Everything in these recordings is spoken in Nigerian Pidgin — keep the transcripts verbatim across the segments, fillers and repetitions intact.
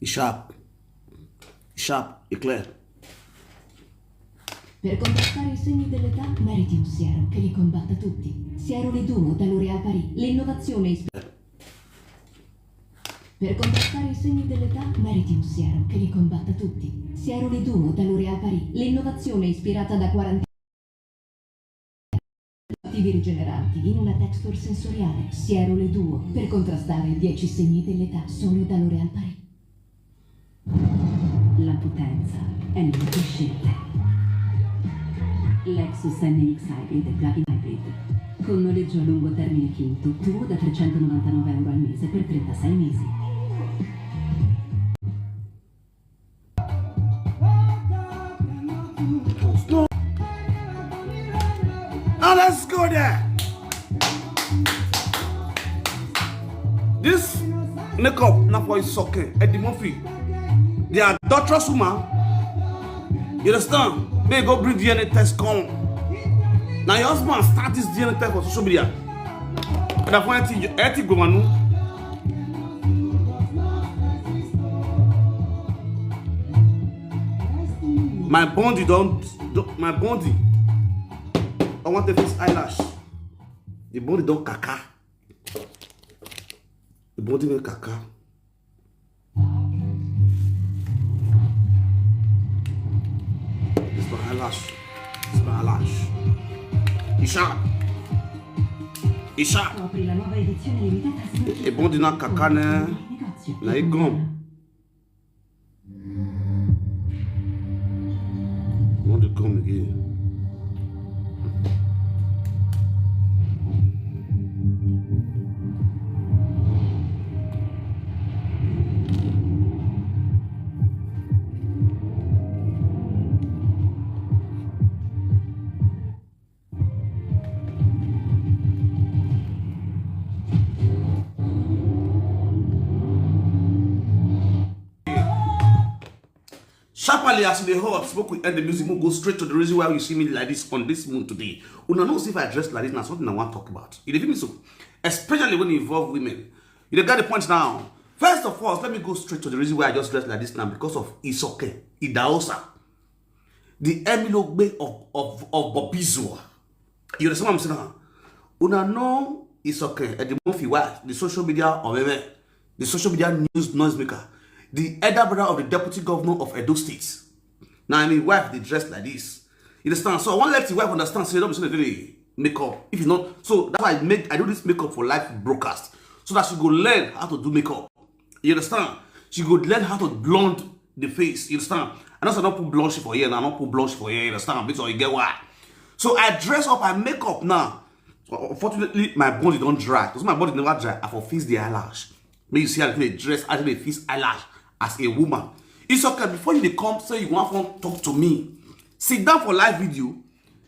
E sharp. E sharp, e clear. Per contrastare i segni dell'età meriti un siero che li combatta tutti. Siero Leduno da L'Oréal Paris, l'innovazione ispirata. Per contrastare i segni dell'età meriti un siero che li combatta tutti. Siero Leduno da L'Oréal Paris, l'innovazione ispirata da quaranta attivi rigeneranti in una texture sensoriale. Siero Leduo per contrastare i dieci segni dell'età, solo da L'Oréal Paris. La potenza è nelle tue scelte. Lexus N X Hybrid e Plug-in Hybrid. Con noleggio a lungo termine Kinto, tuo da trecentonovantanove euro al mese per trentasei mesi. Now let's go there. This makeup na for Isoke Eddie Murphy, the adulterous woman. You understand? May go bring D N A test come. Now your husband start this D N A test for social media. And I find it, it go on. My body don't, don't my body. I want to fix eyelash. The body don't kaka. The body will kaka. It's my eyelash. It's my eyelash. Isha. Isha. Scopri la nuova edizione limitata. E body na kaka ne. Na igom. No dey come again. Sharply as e dey hot, make we end the music, make we go straight to the reason why you see me like this on this moon today. Una know say if I dress like this, na something I wan talk about. You dey feel me so? Especially when e involve women. You dey get the point now. First of all, let me go straight to the reason why I just dress like this now, because of Isoke Idaosa, the Emilogbe of, of, of Bobizua. You understand what I'm saying now? Una know Isoke Edimofi wife, the social media or whatever, the social media news noise maker, the elder brother of the deputy governor of Edo State. Now, I mean, wife dey dress like this. You understand? So I wan let the wife understand say no be say dem dey make up. If you know, so that's why I make, I do this makeup for live broadcast, so that she go learn how to do makeup. You understand? She go learn how to blonde the face. You understand? I know say I don put blush for here now. I don put blush for here. You understand? Because you get why. So I dress up, I make up now. Unfortunately, my body don dry. Because my body never dry, I for fix the eyelash. Make you see how they dress, how they fix eyelash as a woman. It's okay. Before you dey come say you wan come talk to me, sit down for live video.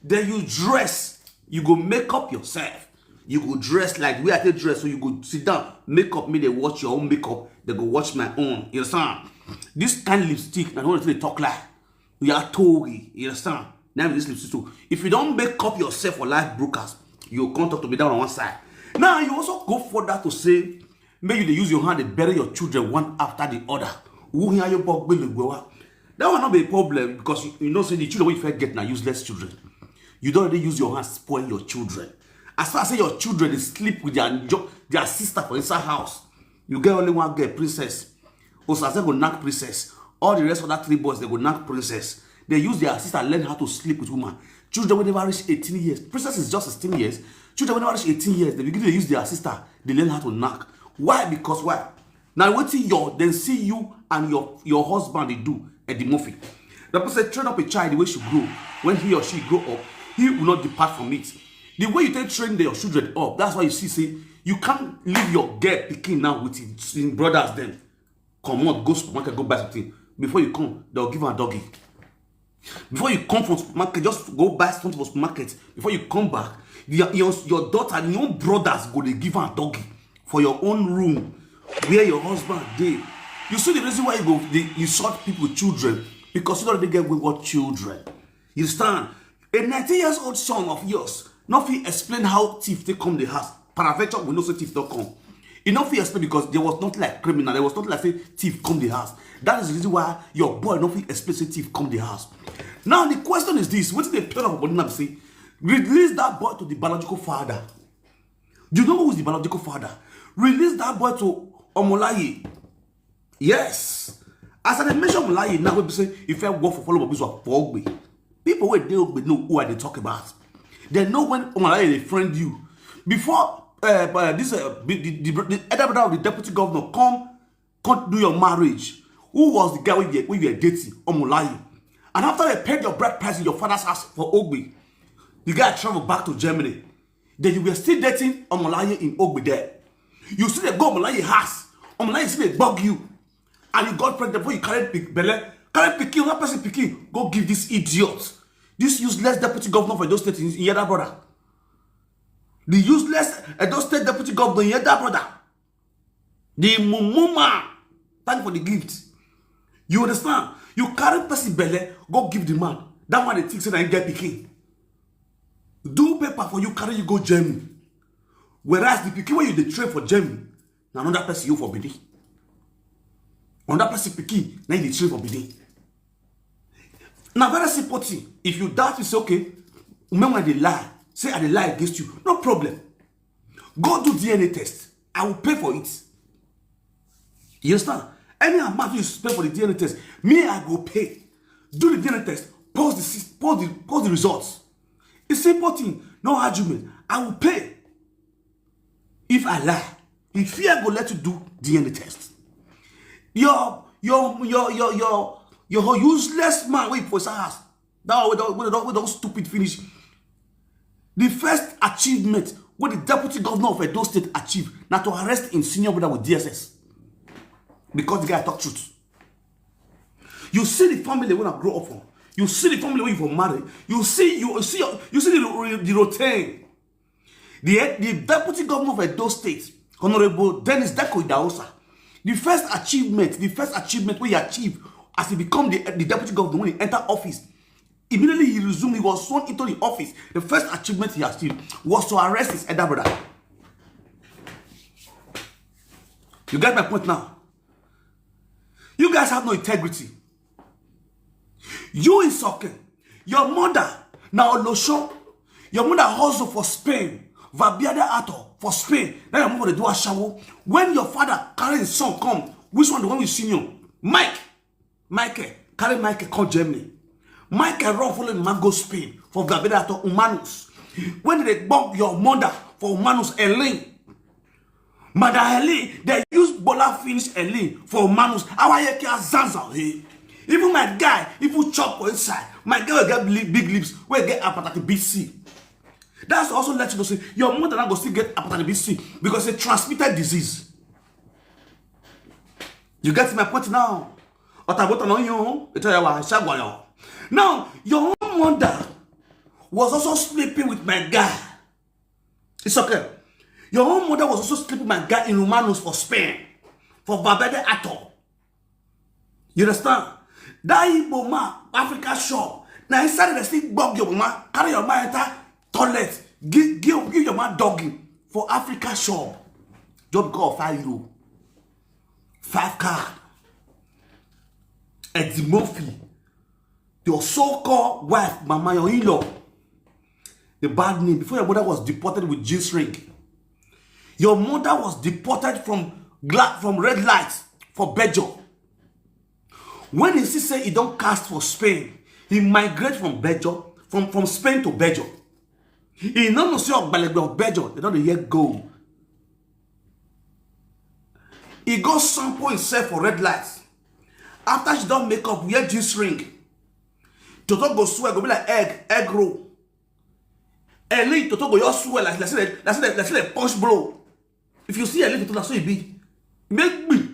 Then you dress. You go make up yourself. You go dress like the way I take dress. So you go sit down, make up, make dem watch your own makeup. Dem go watch my own. You understand? This kind lipstick, na the one wey dey talk like we are told. You understand? Now this lipstick too. If you don make up yourself for live broadcast, you come talk to me down on one side. Now you also go further to say, make you dey use your hand dey bury your children one after the other. Who hear your bog gbelegbele? That one no be a problem, because you, you know say the children wey you fit get na useless children. You don already use your hand spoil your children. As far as say your children dey sleep with their jo- their sister for inside house, you get only one girl, Princess. Osaze go knack Princess. All the rest of that three boys, dem go knack Princess. Dem use their sister learn how to sleep with woman. Children wey never reach eighteen years. Princess is just sixteen years. Children wey never reach eighteen years, dem begin dey use their sister dey learn how to knack. Why? Because why? Na wetin your, dem see you and your, your husband dey do, Edimofi. The person say, train up a child the way she grow. When he or she grow up, he will not depart from it. The way you take train your children up, that's why you see say you can't leave your girl pikin now with him, him brothers dem. Comot, go supermarket, go buy something. Before you come, they'll give am doggy. Before you come from supermarket, just go buy something for supermarket. Before you come back, your, your, your daughter and your own brothers go dey give am doggy for your own room where your husband dey. You see the reason why you go dey insult people children? Because you don dey get wayward children. You understand? A nineteen years old son of yours no fit explain how thief take come the house. Paraventure, we know say thief don come. E no fit explain because there was nothing like criminal. There was nothing like say thief come the house. That is the reason why your boy no fit explain say thief come the house. Now the question is this: wetin dey turn up for body now be say, release that boy to the biological father. You know who is the biological father? Release that boy to Omolaye. Yes. As I dey mention Omolaye now, wey be say if I work for follow Bobizua for Ogbe, people wey dey Ogbe know who I dey talk about. Dem know when Omolaye dey friend you. Before uh, uh, this uh, the, the, the, the elder brother of the deputy governor come come do your marriage, who was the guy wey you, wey you were dating? Omolaye. And after they paid your bride price in your father's house for Ogbe, the guy travel back to Germany. Then you were still dating Omolaye in Ogbe there. You still dey go Omolaye house. Omolaye still dey bug you. And you got pregnant before you carry big belle. Carry pikin, one person pikin, go give this idiot, this useless deputy governor for Edo State in, in Yeda, brother. The useless Edo State deputy governor in Yeda, brother. The mumu man. Thank you for the gift. You understand? You carry person belle, go give the man. That one dey think say na him get pikin. Do paper for you, carry you go Germany. Whereas the pikin wey you dey train for Germany, na another person you for Benin. Another person pikin, na you dey train for Benin. Na very simple thing. If you doubt, you say, okay, meanwhile they lie. Say I dey lie against you. No problem. Go do D N A test. I will pay for it. You understand? Any amount you spend for the D N A test, me, I go pay. Do the D N A test. Post the sys- post the post the results. It's simple thing. No argument. I will pay. If I lie, if fear go let you do D N A test. Your your your your your your useless man wey for house That one wey don wey don wey don stupid finish. The first achievement wey the deputy governor of Edo State achieve na to arrest im senior brother with D S S because the guy talk truth. You see the family wey I grow up for. You see the family wey you for marry. You see you see your, you see the the routine. The the deputy governor of Edo State, Honorable Dennis Deko Idahosa, the first achievement, the first achievement wey he achieve as he become the, the deputy governor when he enter office, immediately he resumed, he was sworn into the office. The first achievement he achieved was to arrest his elder brother. You get my point now? You guys have no integrity. You is okay. Your mother na olosho. Your mother hustle for Spain. Vabiade Ato for Spain. Now your mother dey do ashawo. When your father carry his son come, which one the one with senior? Mike. Michael carry Michael come Germany. Michael run follow him man go Spain for Vabiade Ato Umanus. When they bump your mother for Umanus, Elin, Madam Helen, they use Bola finish Helen for Manus. Our Yeke Azanza, hey. Even my guy, even chop for inside. My guy will get big, big lips, will get hepatitis B C. That's also let you know say your mother not go still get hepatitis B C because it's a transmitted disease. You get my point now? Otabota no you, it's a shagwayo. Now, your own mother was also sleeping with my guy. It's okay. Your own mother was also sleeping with my guy in Romanos for Spain, for Babede Ato. You understand? That Igbo man, Africa shop. Now inside the still bug your mama, carry your man enter toilet, give, give, give your man doggy for Africa shop. Just go five euro, five card. Eddie Murphy, your so-called wife, mama, your in-law, the bad name before your mother was deported with G-string. Your mother was deported from gla- from red light for Belgium. When he see say he don't cast for Spain, he migrate from Belgium, from, from Spain to Belgium. He no know say Ogbalegbe of Belgium, they don't yet go. He go sample himself for red light. After she don't make up, wear G-string. Toto go swear, go be like egg, egg roll. Elite Toto go your swear like like say like say like say punch blow. If you see Elite Toto, that's so he be. Make me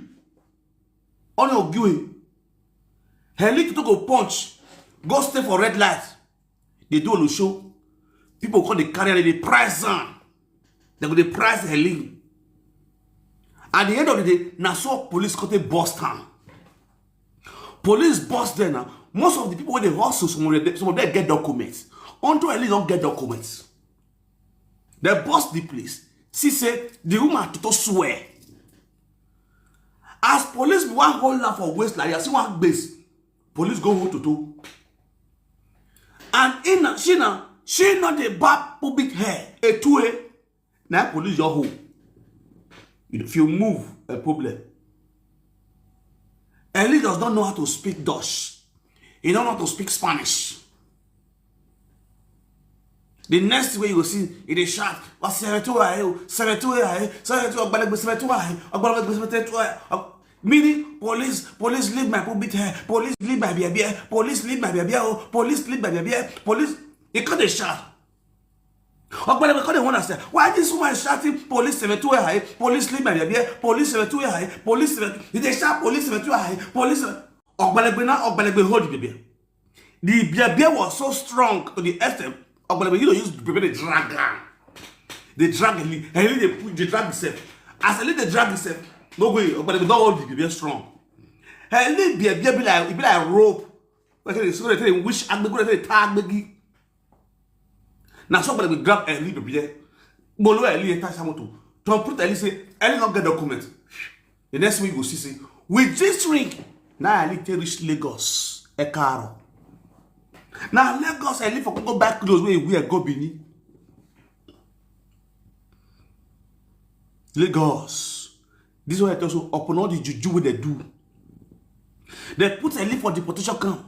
on your view. Elite Toto go punch, go stay for red light. They do on the show. People call the carrier, they price on. They go they price Elite. At the end of the day, now so police cut a bust town. Police bust there now. Most of the people where they hustle, some of them, some of them get documents. Until Elite don't get documents. They bust the place. See say the woman to swear. As police be one hold her for waist like that, see one base. Police go hold Toto. And in she now, she not a bad pubic hair, a two a. Now police your home. If you move, a problem. Elite does not know how to speak Dutch. He don't know how to speak Spanish. The next way you will see, it is shout, "What's seventy-two I O? Seventy-two I O? Seventy-two Ogbalegbe seventy-two I O? Ogbalegbe seventy-two I O?" Meaning, police, police leave my pubic hair, police leave my beer beer, police leave my beer beer, oh, police leave my beer beer, police. He can't shout. Ogbalegbe come dey wonder say, "Why this woman is shouting police seventy-two I O, police leave my beer beer, police seventy-two I O, police seventy-two?" He dey shout police seventy-two I O, police. Ogbalegbe now, Ogbalegbe hold the beer. The beer beer was so strong to the extent Ogbalegbe you know use the beer dey drag am. They drag Elite, Elite dey push, dey drag himself. As Elite dey drag himself, no go Ogbalegbe don hold the beer strong. Elite beer beer be like e be like rope. Like they say they wish agbegbu, they tie agbegi. Now somebody will grab Elite beer. Bolo Elite enter Samoto. Tom put Elite say Elite not get document. The next week you go see say with this ring, now Elite take reach Lagos, Ekaro. Now Lagos, Elite for go back clothes where he wear go Benin. Lagos. This one I tell you, upon all the juju wey they do. They put Elite for deportation camp.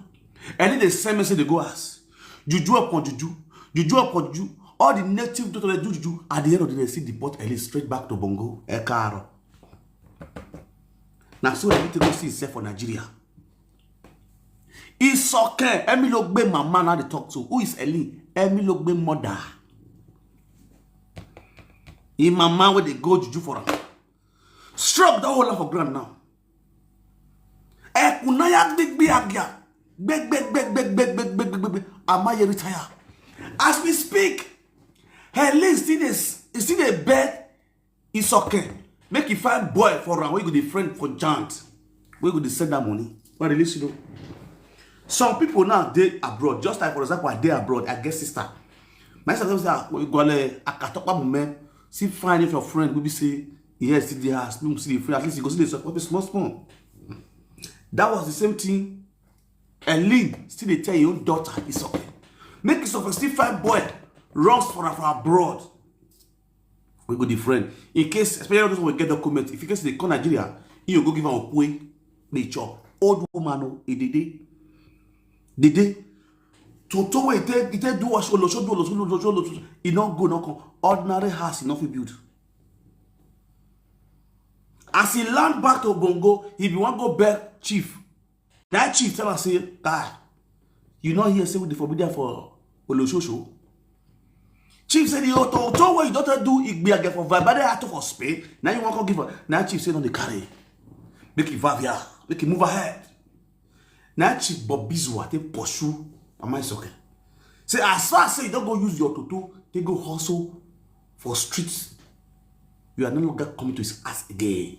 Elite dey send message dey go house. Juju upon juju. Juju upon juju. All the native doctor dey do juju. At the end of the day, they still deport Elite straight back to Bongo, Ekaro. Now so Elite go see himself for Nigeria. Isoke, Emilogbe mama now dey talk to. Who is Eli? Emilogbe mother. Im mama wey dey go juju for am. Stroke don hold am for ground now. Ekunaya gbegbe agia. Gbegbe gbegbe gbegbe gbegbe gbegbe. Amaye retire. As we speak, Helen still dey still dey beg Isoke make he find boy for am wey go dey friend for Jant, wey go dey send am money. But release you know. Some people now dey abroad, just like for example, I dey abroad, I get sister. My sister say, ah, we go le akatopa mume, see find if your friend will be say, yes, see the house, no see the friend, at least you go see the support small small. That was the same thing. Elin still dey tell your own daughter Isoke. Make Isoke still find boy runs for for abroad. We go the friend. In case, especially those who get document, if in case they come Nigeria, you go give am okwe, they chop. Old woman, oh, e dey dey. Dey dey. Toto wey e take e take do wash olo so do olo so do olo so olo so e no go no come. Ordinary house e no fit build. As he land back to Bongo, he be wan go beg chief. That chief tell am say, guy, you no hear say we dey forbid am for Oloshoso? Chief say the ototo wey you don take do Igbiage for Vibade Ato for Spain, now you wan come give am. Now chief say no dey carry. Make e vavia, make e move ahead. Now chief Bobizua take pursue Mama Isoke. Say as far as say you don go use your toto, take go hustle for streets, you are no longer coming to his house again.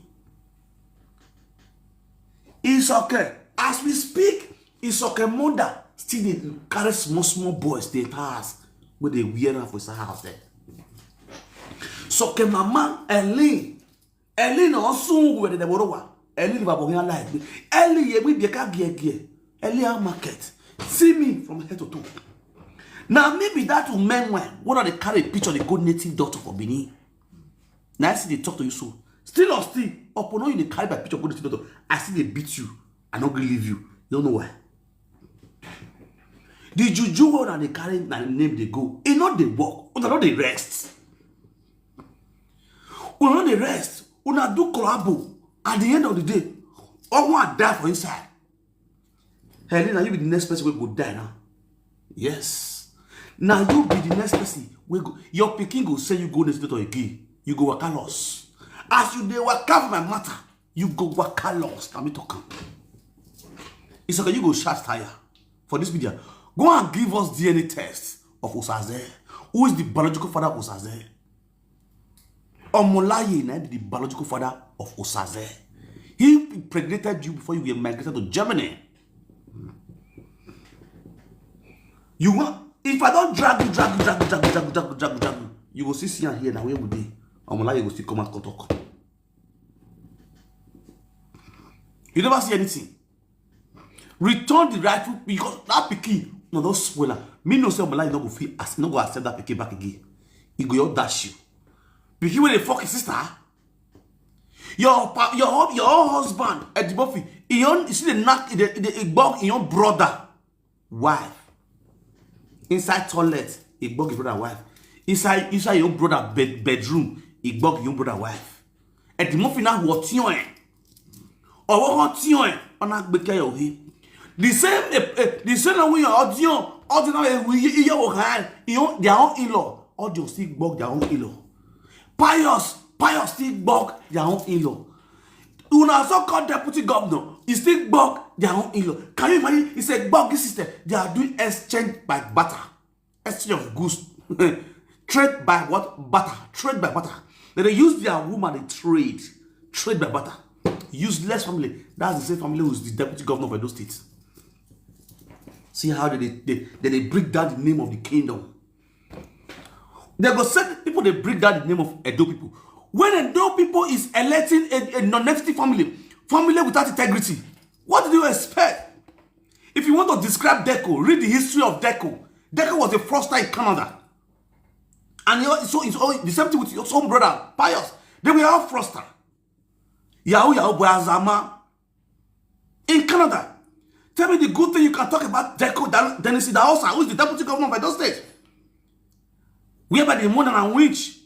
Isoke, as we speak, Isoke mother still dey carry small small boys dey enter house wey dey wear am for inside house there. Soke mama Elin, Elin na osun wede de borowa. Elin ba bohin ala egbe. Elin ye mi bi ka gie gie. Elin a market. See me from head to toe. Now me be that woman when one of the carry picture dey go native doctor for Benin. Now I see dey talk to you so. Still or still, upon all you dey carry my picture go native doctor, I still dey beat you. I no gree leave you. You don't know why. The juju wey una dey carry na name dey go. E no dey work. Una no dey rest. Una no dey rest. Una do collabo. At the end of the day, all one die for inside. Helena, you be the next person wey go die now. Yes. Now you be the next person wey go your pikin go send you go next door again. You go waka loss. As you dey waka for my matter, you go waka loss. Na me talk am. It's okay, you go shout tire for this media. Go and give us D N A test of Osaze. Who is the biological father of Osaze? Omolaye na be the biological father of Osaze. He impregnated you before you were migrated to Germany. You want if I don't drag you, drag you, drag you, drag you, drag you, drag you, drag you, drag you, you go see see am here now where we dey. Omolaye go still come out come talk. You never see anything. Return the rightful because that pikin no don spoil am. Me no say Omolaye no go fit as no go accept that pikin back again. He go your dash you. Pikin wey dey fuck his sister. Your pa your hub your own husband Eddie Murphy. He own he still dey knack he dey he dey he gbog him own brother wife. Inside toilet, he gbog his brother wife. Inside inside your own brother bed bedroom, he gbog your own brother wife. Eddie Murphy na wo tion eh. Owo kan tion eh. Ona gbe ke yo he. The same eh, eh, the same way your audio audio na we iye wo kan. You their own in-law. Audio still gbog their own in-law. Pious, Pious still gbog their own in-law. Una so called deputy governor, he still gbog their own in-law. Can you imagine? He said gbog this system. They are doing exchange by barter. Exchange of goods. Trade by what? Barter. Trade by barter. They dey use their woman in trade. Trade by barter. Useless family. That's the same family who's the deputy governor of Edo State. See how they they, they, they break down the name of the kingdom. They go say people they break down the name of Edo people. When Edo people is electing a, a non-entity family, family without integrity, what do you expect? If you want to describe Deco, read the history of Deco. Deco was a fraudster in Canada. And you so it's all the same thing with your own brother, Pious. They were all fraudster. Yahoo, Yahoo, boy, Azama. In Canada. Tell me the good thing you can talk about Deco Dan- Dennis Idahosa, who is the deputy governor of Edo State. Whereby the mother and witch,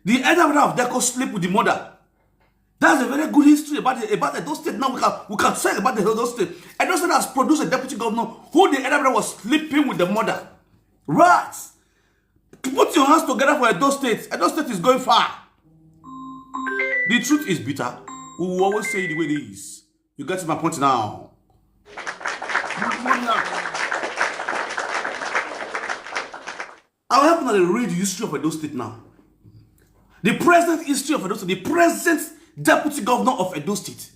the elder brother of Deco sleep with the mother. That's a very good history about the, about Edo State. Now we can we can talk about the Edo State. Edo State has produced a deputy governor who the elder brother was sleeping with the mother. Rats! Put your hands together for Edo State. Edo State is going far. The truth is bitter. We will always say it the way it is. You get my point now. I'll help you read the history of Edo State now. The present history of Edo State, the present deputy governor of Edo State.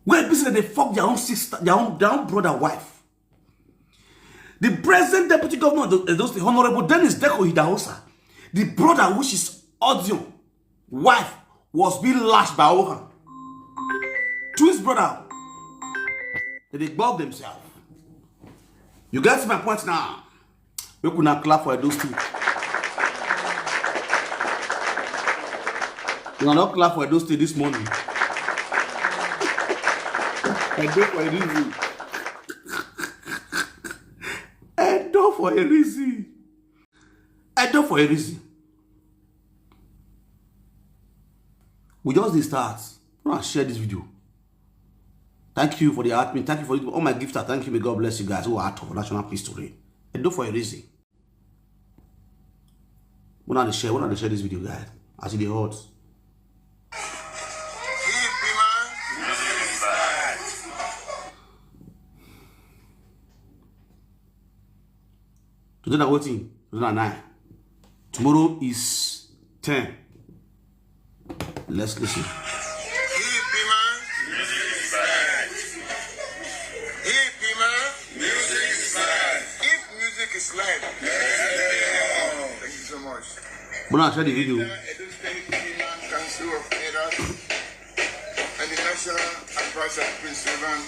Where basically they fuck their own sister, their own, their own brother wife. The present deputy governor of Edo State, Honorable Dennis Deko Idahosa, the brother which is Odion wife was being lashed by Ohan. Twins brother. They, they bug themselves. You get my point now. We could not clap for Edo State. You not clap for Edo State this morning. Edo for a reason. Edo for a reason. Edo for a reason. We just dey start. Una share this video. Thank you for the admin. Thank you for all my gifters. Thank you. May God bless you guys who are out for National Peace Today. Edo for a reason. Una dey share, una dey share this video, guys. As e dey hot. Today na wetin? Today na nine. Tomorrow is ten. Let's listen. Hip man. Hip man. Music is life. If music is life. Thank you so much. Una share the video. Edo State Imam Council of Elders and the National Advisor Prince Reverend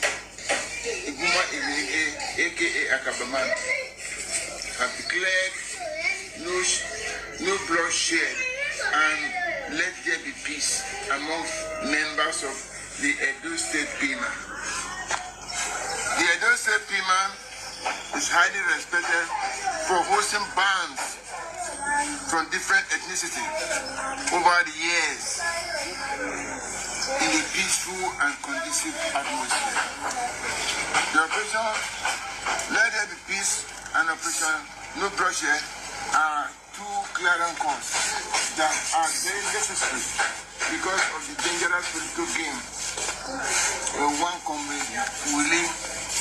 Iguma Ibirige, A K A Akabaman, have declared no, sh- no bloodshed and let there be peace amongst members of the Edo State P I M A. The Edo State P I M A is highly respected for hosting bands from different ethnicity over the years in a peaceful and conducive atmosphere. The operation Let There Be Peace and Operation No Bloodshed are two clarion calls that are very necessary because of the dangerous political game where one comrade, Willie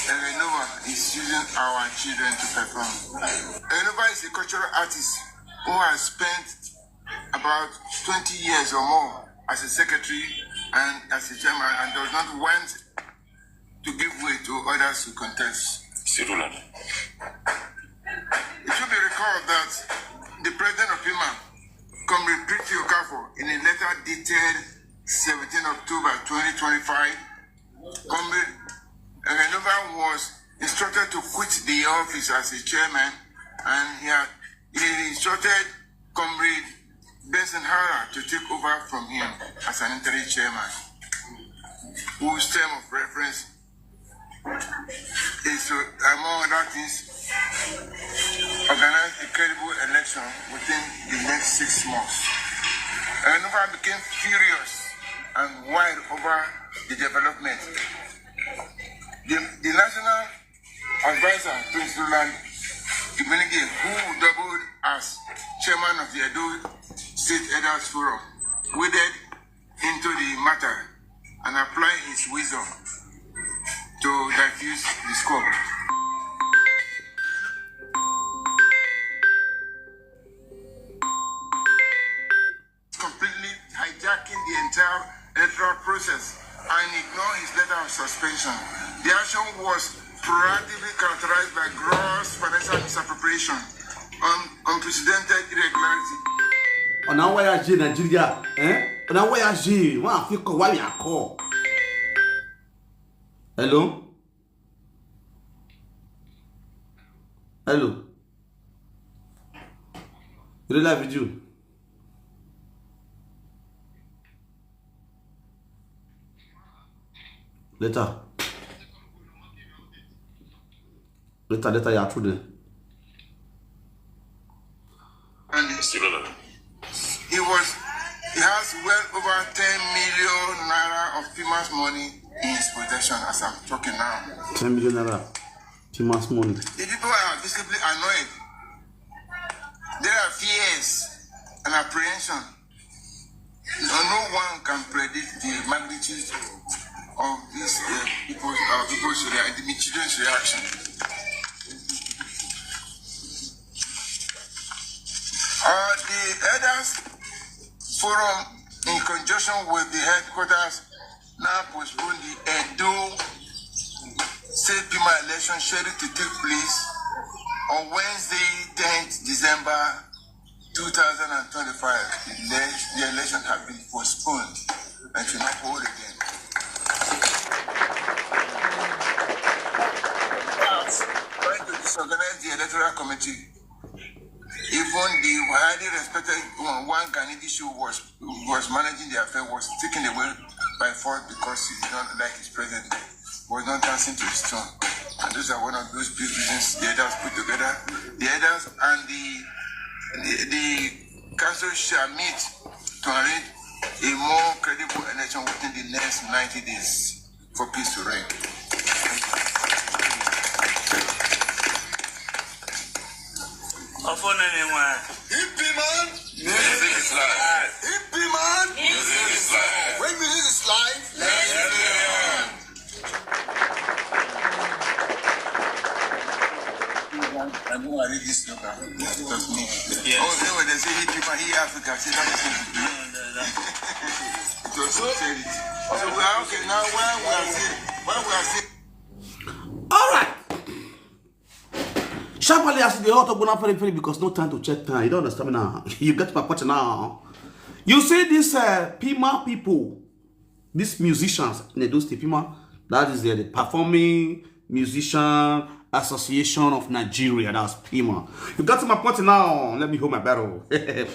Erenova, is using our children to perform. Erenova is a cultural artist who has spent about twenty years or more as a secretary and as a chairman and does not want to give way to others to contest. Sirulana. It should be recalled that the president of P I M A, Comrade Pretty Okafor, in a letter dated seventeenth October twenty twenty-five, Comrade Renova was instructed to quit the office as a chairman, and he had he instructed Comrade Benson Hara to take over from him as an interim chairman, whose term of reference is to, among other things, organize a credible election within the next six months. Renova became furious and wild over the development. The, the national advisor, Prince Roland Ibirige, who doubled as chairman of the Edo State Elders Forum, waded into the matter and applied his wisdom to diffuse the squabble. Completely hijacking the entire electoral process and ignore his letter of suspension. The action was proactively characterized by gross financial misappropriation, un- unprecedented irregularity. Ọ̀nà wáyà ṣe Nàìjíríà, ẹ́? Ọ̀nà wáyà ṣe, wọ́n á fi kọ̀ wáyà kọ̀. Hello? Hello? You dey live video? Later. Later, later, you are through there. And he was, he has well over ten million naira of Pima's money in his possession as I'm talking now. Ten million naira. Pima's money. The people are visibly annoyed. There are fears and apprehension. No, no one can predict the magnitude of this uh, people's, uh, people's rea- the children's reaction. Uh, the elders forum, in conjunction with the headquarters, now postpone the Edo State Pima election scheduled to take place on Wednesday, tenth December two thousand and twenty-five. The, le- the election has been postponed and should not hold again. Trying to disorganize the electoral committee. Even the highly respected one, one Ghanidi show was was managing the affair was taken away by force because he did not like his presence. Was not dancing to his tune. And those are one of those big reasons the elders put together. The elders and the the, the council shall meet to arrange a more credible election within the next ninety days for peace to reign. Ọfọ nene nwa. Hippie man, Music is life. Hippie man, Music is life. When music is life, I know I read this number. That's me. Yes. Oh, they were they say he people he Africa. See that is it. It was so said it. So we are okay now. Why we are saying? Why we are saying? All right. Sharply as the hot open up very very because no time to check time. You don't understand me now. You get my point now. You see this uh, Pima people, these musicians in Edo State, Pima, that is the, the Performing Musician Association of Nigeria. That's Pima. You got to my point now. Let me hold my battle. Get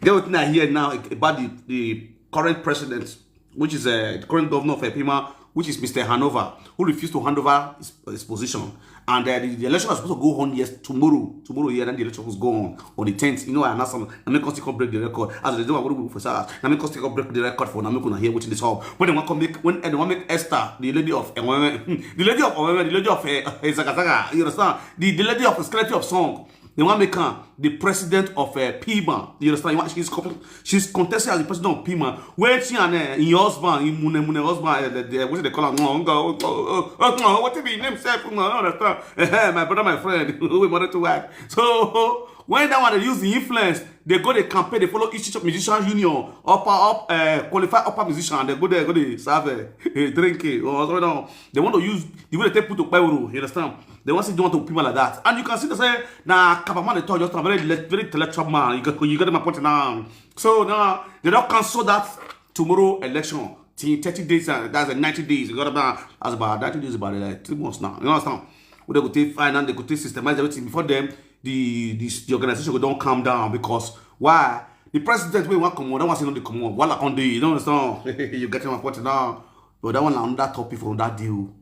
what I hear now about the, the current president, which is uh, the current governor of Pima, which is Mister Hanover, who refused to hand over his, his position. And uh, the, the election was supposed to go on yes tomorrow. Tomorrow here, then the election was go on on the tenth. You know, I announced something. I mean, constantly break the record. As the day I go for SARS, I mean, constantly break the record for Namiko na here waiting this hall. When they want to make when they want make Esther, the lady of the lady of the lady of uh, Zagazaga, you understand? The, the lady of the skeleton of song. They want make her the president of uh, Pima. You understand? You want- She's comp- she's contesting as the president of Pima. Where she and uh, your husband, your mune mune husband, uh, the, the, what do they call her? No, no, no, no, no, what do you name self? No, I don't understand. Eh, my brother, my friend, who we married to wife. So when that one they use the influence, they go the campaign, they follow Institute of Musicians Union, up up uh, qualified upper musician, they go there, go they serve uh, drink uh, or something. They want to use the way they take put to Kpauru, you understand? They want to do want to people like that. And you can see they say, nah, Kabaman they talk just a very le- very intellectual man. You got you got my point now. So now they don't cancel that tomorrow election. Till thirty days, uh, that's a ninety days. You got about that's about ninety days, about like three months now. You understand? When they go take finance, they go take systemize everything before them. The the, the organization go don't calm down because why? The president will want come on, that one say no they come on. Wala on the you don't understand. You get my point now. But that one another topic from that deal.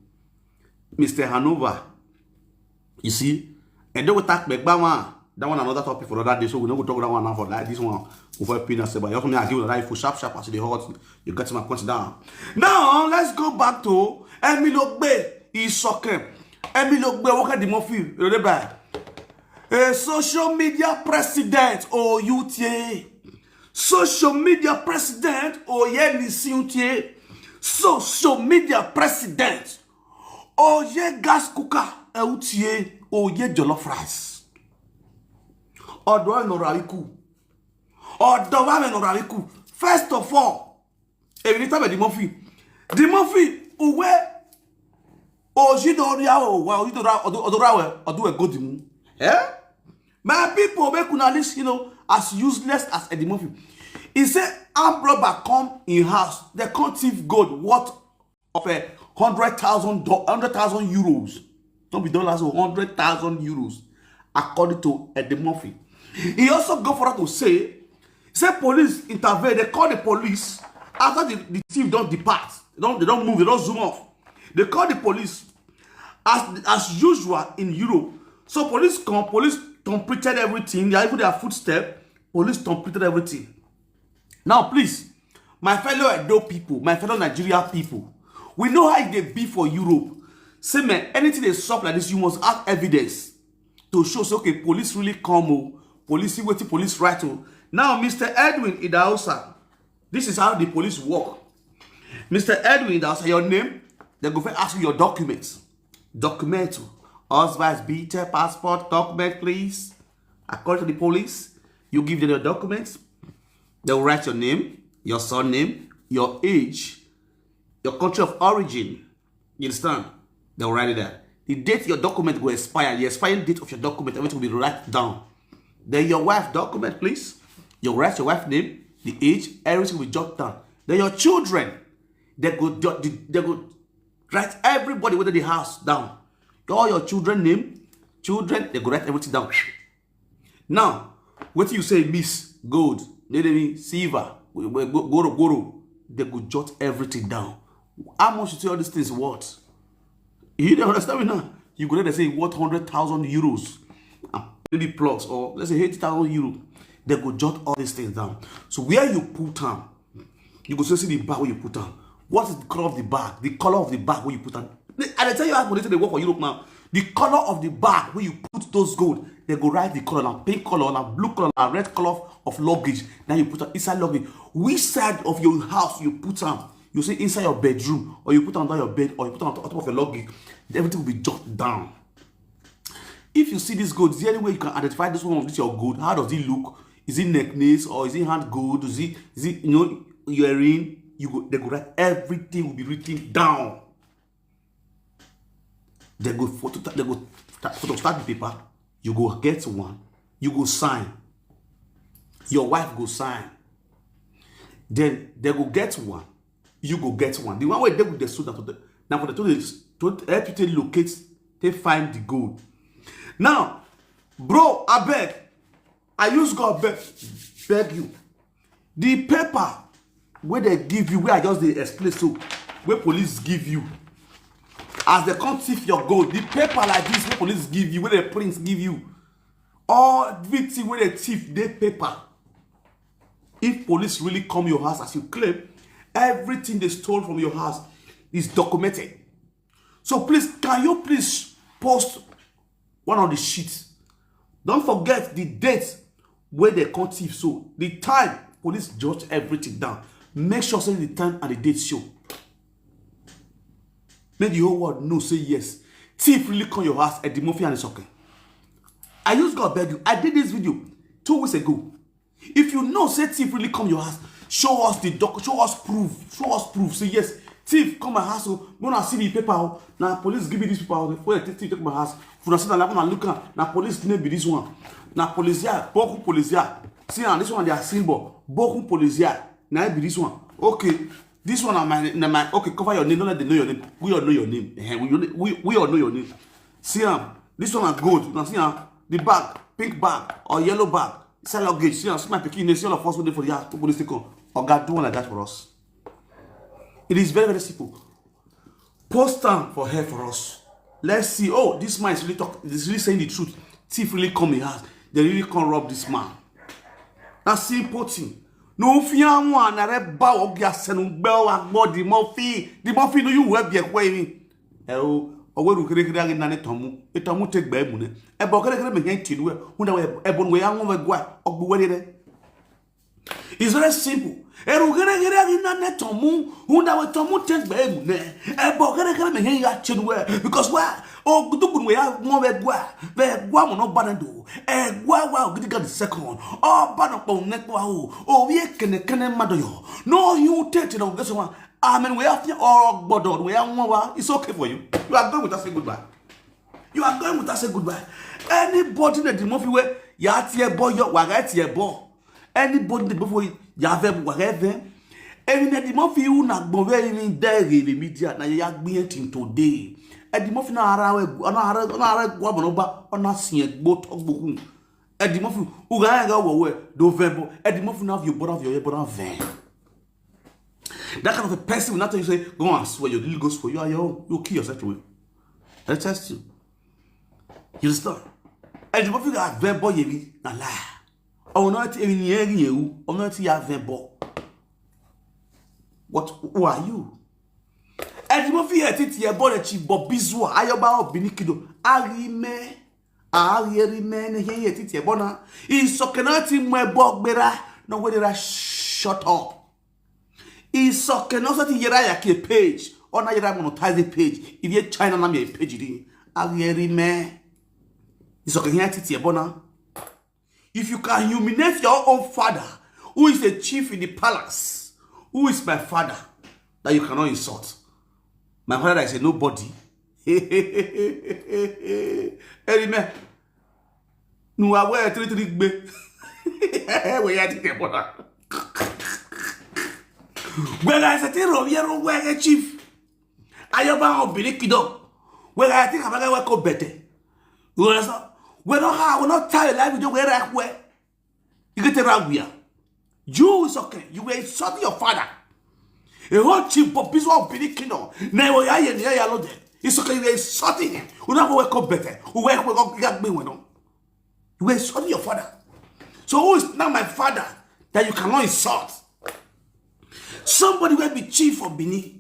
Mister Hanover, you see, and they will talk back one. That one another topic for another day, so we no go talk that one now for like this one. Over peanut, but you have to agree with that for sharp sharp as the hot. You get my point down. Now let's go back to Emilogbe Isoke. Emilogbe, what the mafia? You know, by a social media president or U T A. Social media president or Yenisi U T A. Social media president or ye gas cooker L T A or ye jollof rice. Odo no rawiku. Odo wa no rawiku. First of all, if you tell me the mafia, the mafia uwe Ojidori awo wa Ojidori odo odo rawe odo e godimu. Eh? My people make una listen, you know, as useless as Eddie Murphy. He say armed robber come in house, they can't thief gold worth of a hundred thousand do- hundred thousand euros. Don't be dollars, oh, hundred thousand euros, according to Eddie Murphy. He also go for to say, say police intervene. They call the police after the, the thief don't depart. They don't they don't move. They don't zoom off. They call the police as as usual in Europe. So police come, police completed everything. They even their footstep. Police completed everything. Now, please, My fellow Edo people, my fellow Nigeria people, we know how e dey be for Europe. Say, man, anything dey sup like this, you must have evidence to show say, okay, police really come o, police see wetin police write o. Now, Mister Edwin Idahosa, this is how the police work. Mister Edwin Idahosa, your name, they go first ask you your documents. Document, Ausweis bitte, passport, document, please. According to the police, you give them your documents. They will write your name, your surname, your age, your country of origin. You understand? They will write it there. The date your document will expire, the expiring date of your document, everything will be written down. Then your wife document, please. You write your wife name, the age, everything will be jotted down. Then your children, they go, they go write everybody within the house down. All your children name, children, they go write everything down. Now, wetin you say miss? Gold, neneni, silver, goro goro, they go jot everything down. How much you say all these things worth? You dey understand me now? You go there, they say worth hundred thousand euros, and maybe plus, or let's say eighty thousand euro. They go jot all these things down. So where you put am, you go still see the bag where you put am. What is the color of the bag? The color of the bag where you put am. I dey tell you how police dey work for Europe now. The color of the bag where you put those gold, they go write the color, na pink color, na blue color, na red color of luggage. Now you put am inside luggage. Which side of your house you put am? You say inside your bedroom, or you put am under your bed, or you put am on top of your luggage. Everything will be jot down. If you see this gold, is there any way you can identify this one of this your gold? How does it look? Is it necklace, or is it hand gold? Is it, is it, you know, earring? You go, they go write, everything will be written down. They go photo, they go photo start the paper. You go get one. You go sign. Your wife go sign. Then they go get one. You go get one. The one wey dey with the suit, na for the, na for the two days to help you take locate, take find the gold. Now, bro, abeg, I use God beg, beg you. The paper wey they give you, wey I just dey explain so, wey police give you, as they come thief your gold, the paper like this wey police give you, wey the prince give you, all everything wey they thief dey paper. If police really come your house as you claim, everything they stole from your house is documented. So please, can you please post one of the sheets? Don't forget the date where they come thief. So the time police jot everything down. Make sure say the time and the date show. Make the whole world know say yes, thief really come your house at the Murphy and Isoke. I use God beg you. I did this video two weeks ago. If you know say thief really come your house, show us the doc, show us proof, show us proof. Say yes, thief come my house o. When I see the paper o, na police give me this paper o. Before the thief take my house, if una see na like una look am, na police name be this one. Na polizia, boku polizia. See na this one their symbol, boku polizia. Na it be this one. Okay, this one na my, na my. Okay, cover your name. Don't let them know your name. We all know your name. Eh, we, we, we all know your name. See am. This one na gold. Now see am. The bag, pink bag or yellow bag. Sell luggage. See am. See my pikin name. See all of us wey dey for the house. People dey still come. Oga, do one like that for us. It is very, very simple. Post am for here for us. Let's see. Oh, this man is really talk. Is really saying the truth. Thief really come in house. They really come rob this man. Na simple thing. No fear one. Na re ba ogi asenu gbe o agbo the Murphy. The Murphy no you we be ekwe mi. E o, owe ru kere kere agi na ne tomu. E tomu te gbe mu ne. E bo kere kere me hen ti du e. Hunda we e bo we ya won we gwa. Ogbu we re. It's very simple. Eru gere gere agi na ne tomu. Hunda we tomu te gbe mu ne. E bo kere kere me hen ya ti du e. Because wa o gudugun we ya won we gwa. We gwa mo no ba na do. E gwa wa o gidiga the second. O ba no po ne kwa o. O wi e kene kene madoyo. No you take it on this one. Amen. We have to all gbọdọ. We have one. It's okay for you. You are going with us. Say goodbye. You are going with us. Say goodbye. Anybody na the Murphy way, ya tie boy, yo, wa ga tie boy. Anybody na the Murphy way, ya ve wa ga ve. Even na the Murphy who na gbon we even there in the media na ya gbiyan tin today. E the Murphy na ara we, na ara, na ara gwa bono ba, ona sien gbo to gbo kun. E the Murphy, u ga ya ga wo we, do ve bo. E the Murphy na your brother, your brother ve. That kind of a person will not tell you, say, go and swear, you really go swear, you are your own. You kill yourself away. I test you. You understand? And you figure out very boy, you na lie. Oh, not even you, oh, not you have very boy. But who are you? Eddie Murphy here titi ebo the chief Bobizua Ayoba Obinikido. Arime. Arime ne here titi ebo na. Isoke na ti mo ebo gbera. No we dey shut up. Isoke na so ti yera ya ke page. Ona yera monetize page. If you China na me page di. Arime. Isoke here titi ebo na. If you can humiliate your own father, who is a chief in the palace, who is my father that you cannot insult? My father is a nobody. Erime. Nu awe three three gbe. We ya ti te bona. Gbera ese ti ro ye ro we chief. Ayoba Obinikido. Where I think about we ko better. You understand? We don't have, we not tell life, we don't wear that way. You get it right where. You is okay. You were insulting your father. A whole chief Bobizua Obinikido. Na wo ya ye ni ya lo de. It's okay, you were insulting him. We not we ko better. We we go ya gbe we no. You were insulting your father. So who is now my father that you cannot insult? Somebody will be chief for Benin.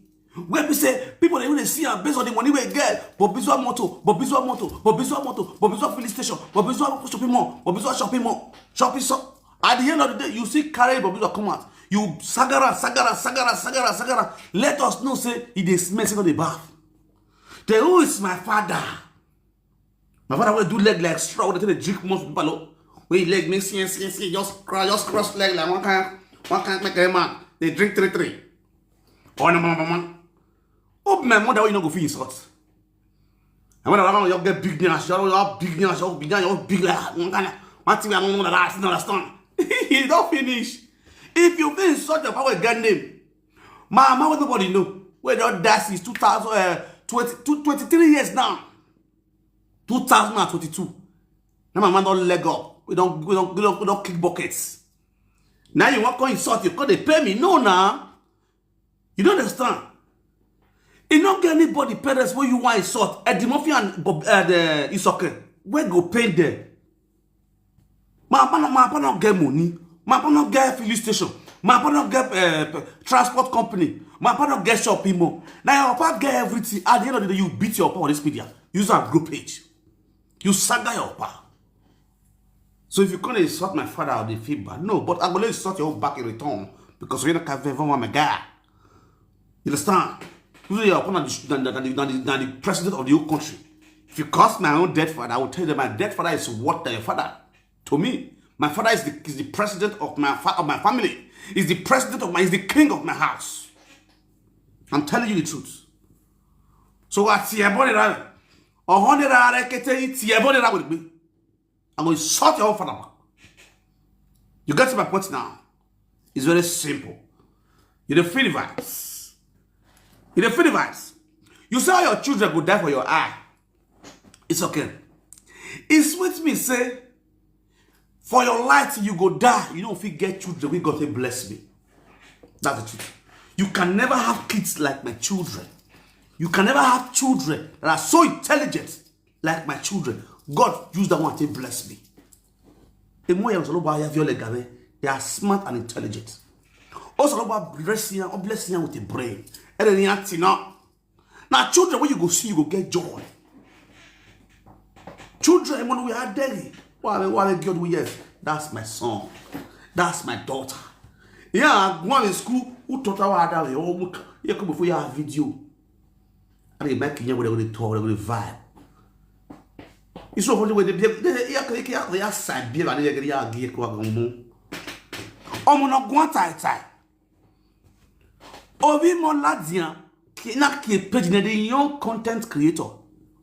Where we say people they will see am based on the money we get. Bobizua motor, Bobizua motor, Bobizua motor, Bobizua filling station, Bobizua shopping mall, Bobizua shopping mall, shopping so. At the end of the day, you see carry Bobizua come out. You sagara, sagara, sagara, sagara, sagara. Let us know say he dey smell, say no dey bath. Then who is my father? My father will do leg like straw, they take the drink most people. Where he leg make see, see, see, just cross, just cross leg like one kind, one kind make a man. They drink three three. Oh no, mama, mama. Oh, my mother, you no go feel insult. And when I want you get big nash, you have big nash, you big nash, you big like one kind of one thing I don't know that I don't understand. He don't finish. If you feel insult your power, get name. Mama, what nobody know. We don't dash is two thousand, uh, twenty, two, twenty-three years now. Two thousand and twenty-two. Now my man don't leg up. We don't, we don't, we don't, we don't kick buckets. Now you want to insult, you call they pay me. No, now. You don't understand. You don't get anybody parents where you want insult. Eddie Murphy and Bob, uh, the Isoke. Where go paint there? My papa no, my papa no get money. My papa no get filling station. My papa no get uh, transport company. My papa no get shopping mall. Now your papa get everything. At the end of the day, you beat your papa on this media. Use our group page. You saga your papa. So if you can't insult my father, I'll be feel bad. No, but I'm gonna insult your own back in return because we're not conveying my guy. You understand? You are the, the, the, the, the president of the whole country. If you curse my own dead father, I will tell you that my dead father is what than your father. To me, my father is the, is the president of my fa- of my family. Is the president of my is the king of my house. I'm telling you the truth. So I see a body right. A hundred are kete iti a body right with me. I'm going to sort your father. You get my point now. It's very simple. You the feel vibes. You the feel vibes. You say all your children go die for your eye. It's okay. It's with me say for your light you go die. You don't fit get children. We got to bless me. That's the truth. You can never have kids like my children. You can never have children that are so intelligent like my children. God use that one to bless me. The more you are, they are smart and intelligent. Also, bless you, bless you with a brain. And then you now. Now, children, when you go see, you go get joy. Children, when we are there, why, why God, we yes, that's my son, that's my daughter. Yeah, one in school who taught our other way. Oh, yeah, come before your video. And they make you with the tour, with the vibe. It's so funny when they be ya ya ya ya side be like they ya get kwa gumu. Omo no gwan tai tai. Obi mo ladian ki na ki page na the young content creator.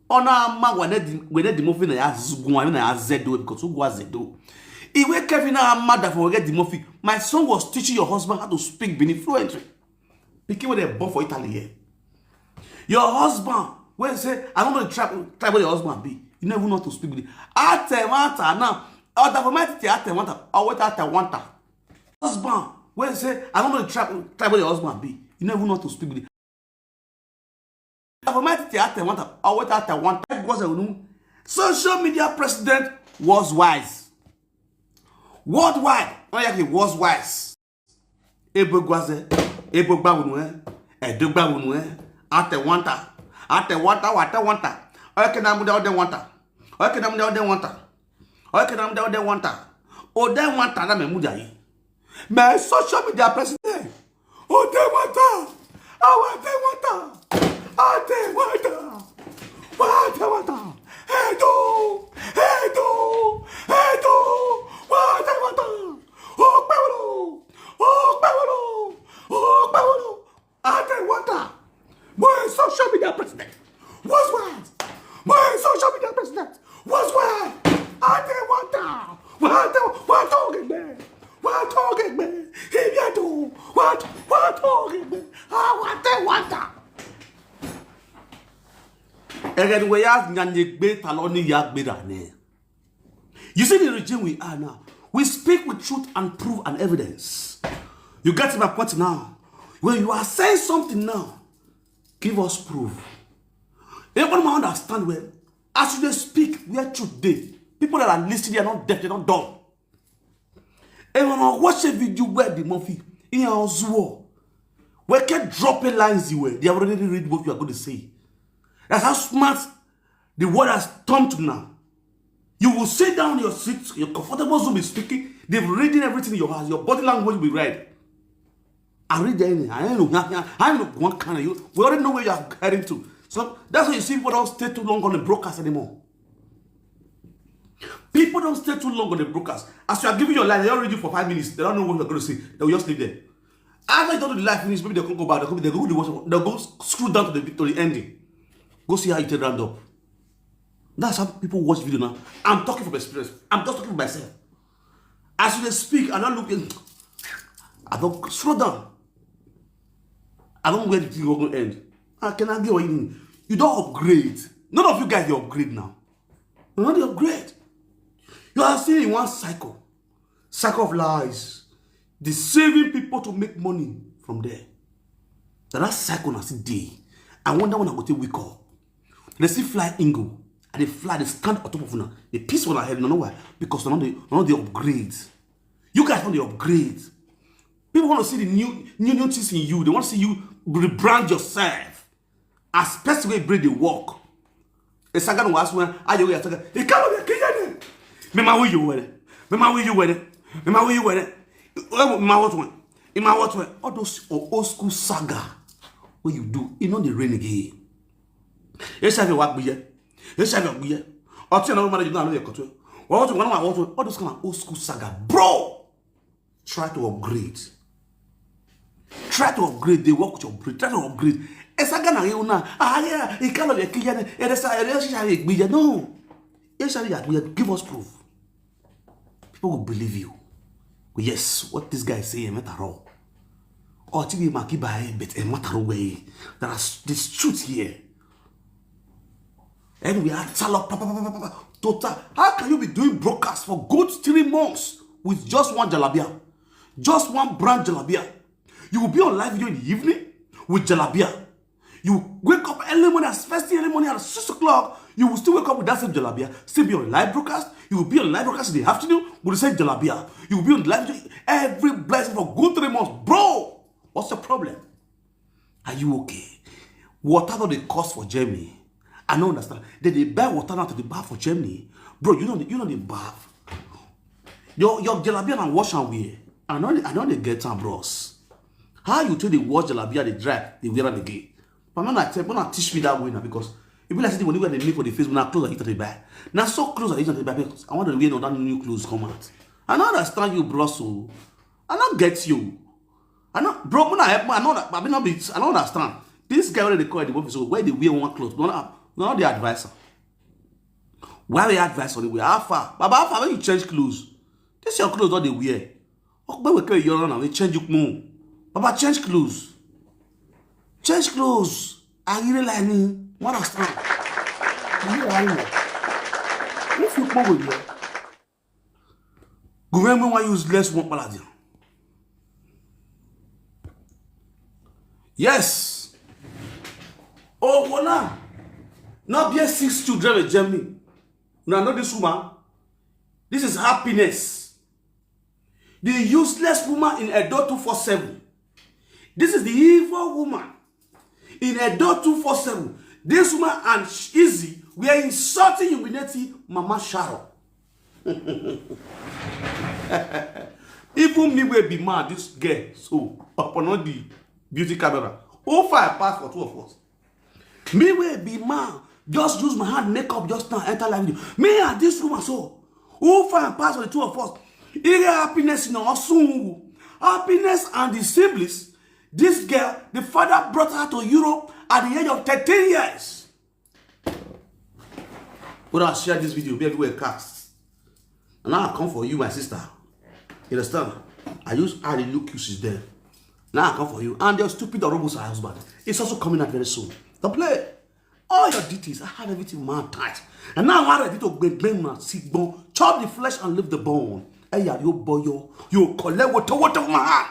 Ona ama wa na di we na di mo fi na ya zugun wa na ya zedo because who was zedo. Iwe Kevin na ama da for get the mo fi. My son was teaching your husband how to speak Benin fluently. Pikin wey dem born for Italy here. Your husband wey say I no know the tribe tribe wey your husband be, you no even know how to speak with it. Atewanta now. Ọ̀dà for my titi Atewanta. Ọ̀wẹ́ta Atewanta. Husband wey say I no know the tribe tribe wey your husband be, you no even know how to speak with it. Ọ̀dà for my titi Atewanta. Ọ̀wẹ́ta Atewanta. Social media president was wise. Worldwide, wọ́n yà kí was wise. Ebo gwaze. Ebo gbawunu eh. Edo gbawunu eh. Ate wanta. Ate wanta wata wanta. Oke na muda ode wanta. Oke na muda ode wanta. Oke na muda ode wanta. Ode wanta na me muda yi. Me social media president. Ode wanta. Awate wanta. Ate wanta. Wate wanta. Edo. Edo. Edo. Wate wanta. Okpewolo. Okpewolo. Okpewolo. Ate wanta. My social media president. What's what? My social media president. What's what? Ate wanta. Wata wata ogegbe. Wata ogegbe. Ibiado. Wata wata ogegbe. Awate wanta. Egen we ya nyanyegbe taloni ya gbera ne. You see the regime we are now. We speak with truth and proof and evidence. You get my point now. When you are saying something now, give us proof. Everyone might understand well. As you dey speak, where truth dey, people that are listening, they are not deaf, they are not dumb. And when I watch a video where the movie in Ozuo, we can drop a lines you were, they have already read what you are going to say. That's how smart the world has turned to now. You will sit down in your seat, your comfortable zone, be speaking. They've reading everything in your house. Your body language will be read. I read anything. I don't know. I don't know what kind of you. We already know where you are heading to. So that's why you see people don't stay too long on the broadcast anymore. People don't stay too long on the broadcast. As you are giving your life, they don't read you for five minutes. They don't know what you're going to say. They will just leave there. After you don't do the live finish, maybe they can go back. They go, they go, they go, they go scroll down to the, to the ending. Go see how you take round up. That's how people watch video now. I'm talking from experience. I'm just talking for myself. As you dey speak, I don't look in. I don't slow down. I don't where the thing go end. I cannot get what you mean. You don't upgrade. None of you guys dey upgrade now. You no dey upgrade. You are still in one cycle. Cycle of lies. Deceiving people to make money from there. Na that cycle na still dey. I wonder when I go take wake up. They still fly ingo. And they fly, they stand on top of una. They piss on our head. No, no, why? Because they no dey, they no dey upgrade. You guys no dey upgrade. People want to see the new, new, new things in you. They want to see you rebrand yourself as person wey brain dey work. Esaga no was when I dey saga. He come here, kill you. Me ma wo yo were. Me ma wo yo were. Me ma wo yo were. Eh, ma what one? In my what one? All those o-, old school saga wey you do, e no dey rain again. Esaga wa gbiye. Esaga gbiye. Oti na wo ma you know your control. What one, what one? All those kind of old school saga, bro. Try to upgrade. Try to upgrade. They work with your brain. Try to upgrade. Esaga na you now. Ah, yeah. He can't be a kid. It is a relationship. No. Esaga, give us proof. People will believe you. Yes, what this guy is saying, matter all. Or T V Maki by, but a matter way. There are s-, this truth here. And we are talo, pa, pa, pa, pa, pa, pa, total. How can you be doing broadcast for good three months with just one jalabia? Just one brand jalabia. You will be on live video in the evening with jalabia. You wake up early morning, as first thing early morning at six o'clock, you will still wake up with that same jalabia, still be on live broadcast. You will be on live broadcast in the afternoon with the same jalabia. You will be on live video every blessing for good three months. Bro, what's the problem? Are you okay? Water no dey cost for Germany. I no understand. They dey buy water now to dey bath for Germany. Bro, you know, you know they bath. Your, your jalabia na wash and wear. I know, I know they get am, bros. How you take the wash jalabia, they dry, they wear am again? But no, na tell, no, na teach me that way now, because if you like say the money where they make for the Facebook, now clothes I eat and they buy. Now so clothes I eat and they buy, because I want to wear another new clothes come out. I no understand you, bros. So I no get you. I no, bro, when I help, I no, I mean, not be, I don't understand. This guy, when they call the office, so where they wear one clothes, no, no, no, the advisor. Why we advise on the way? How far? Baba, how far when you change clothes? This your clothes, what they wear. Oh, but we carry your now, we change you more. Baba, change clothes. Change clothes. I really like me. What a strong. I really like me. If you come with you, government want use less one paladia. Yes. Oh, well, now. Now, be six children in Germany. Now, know this woman. This is happiness. The useless woman in Edo two four seven. This is the evil woman in Edo two four seven. This woman and Izzy were insulting, humiliating Mama Sharon. Even me will be mad, this girl, so upon all the beauty camera. How far I pass for two of us? Me will be mad. Just use my hand, make up, just now enter live video. Me and this woman, so who far pass for the two of us? Ire happiness in our soon. Happiness and the siblings. This girl, the father brought her to Europe at the age of thirteen years. When I share this video, be everywhere cast. And now I come for you, my sister. You understand? I use I look you since then. Now I come for you. And your stupid horrible husband. It's also coming out very soon. Don't play. All your details, I have everything marked tight. And now I'm ready to bang bang my sick bone, chop the flesh and leave the bone. Hey, yeah, you boy, you, you collect water, water from my hand.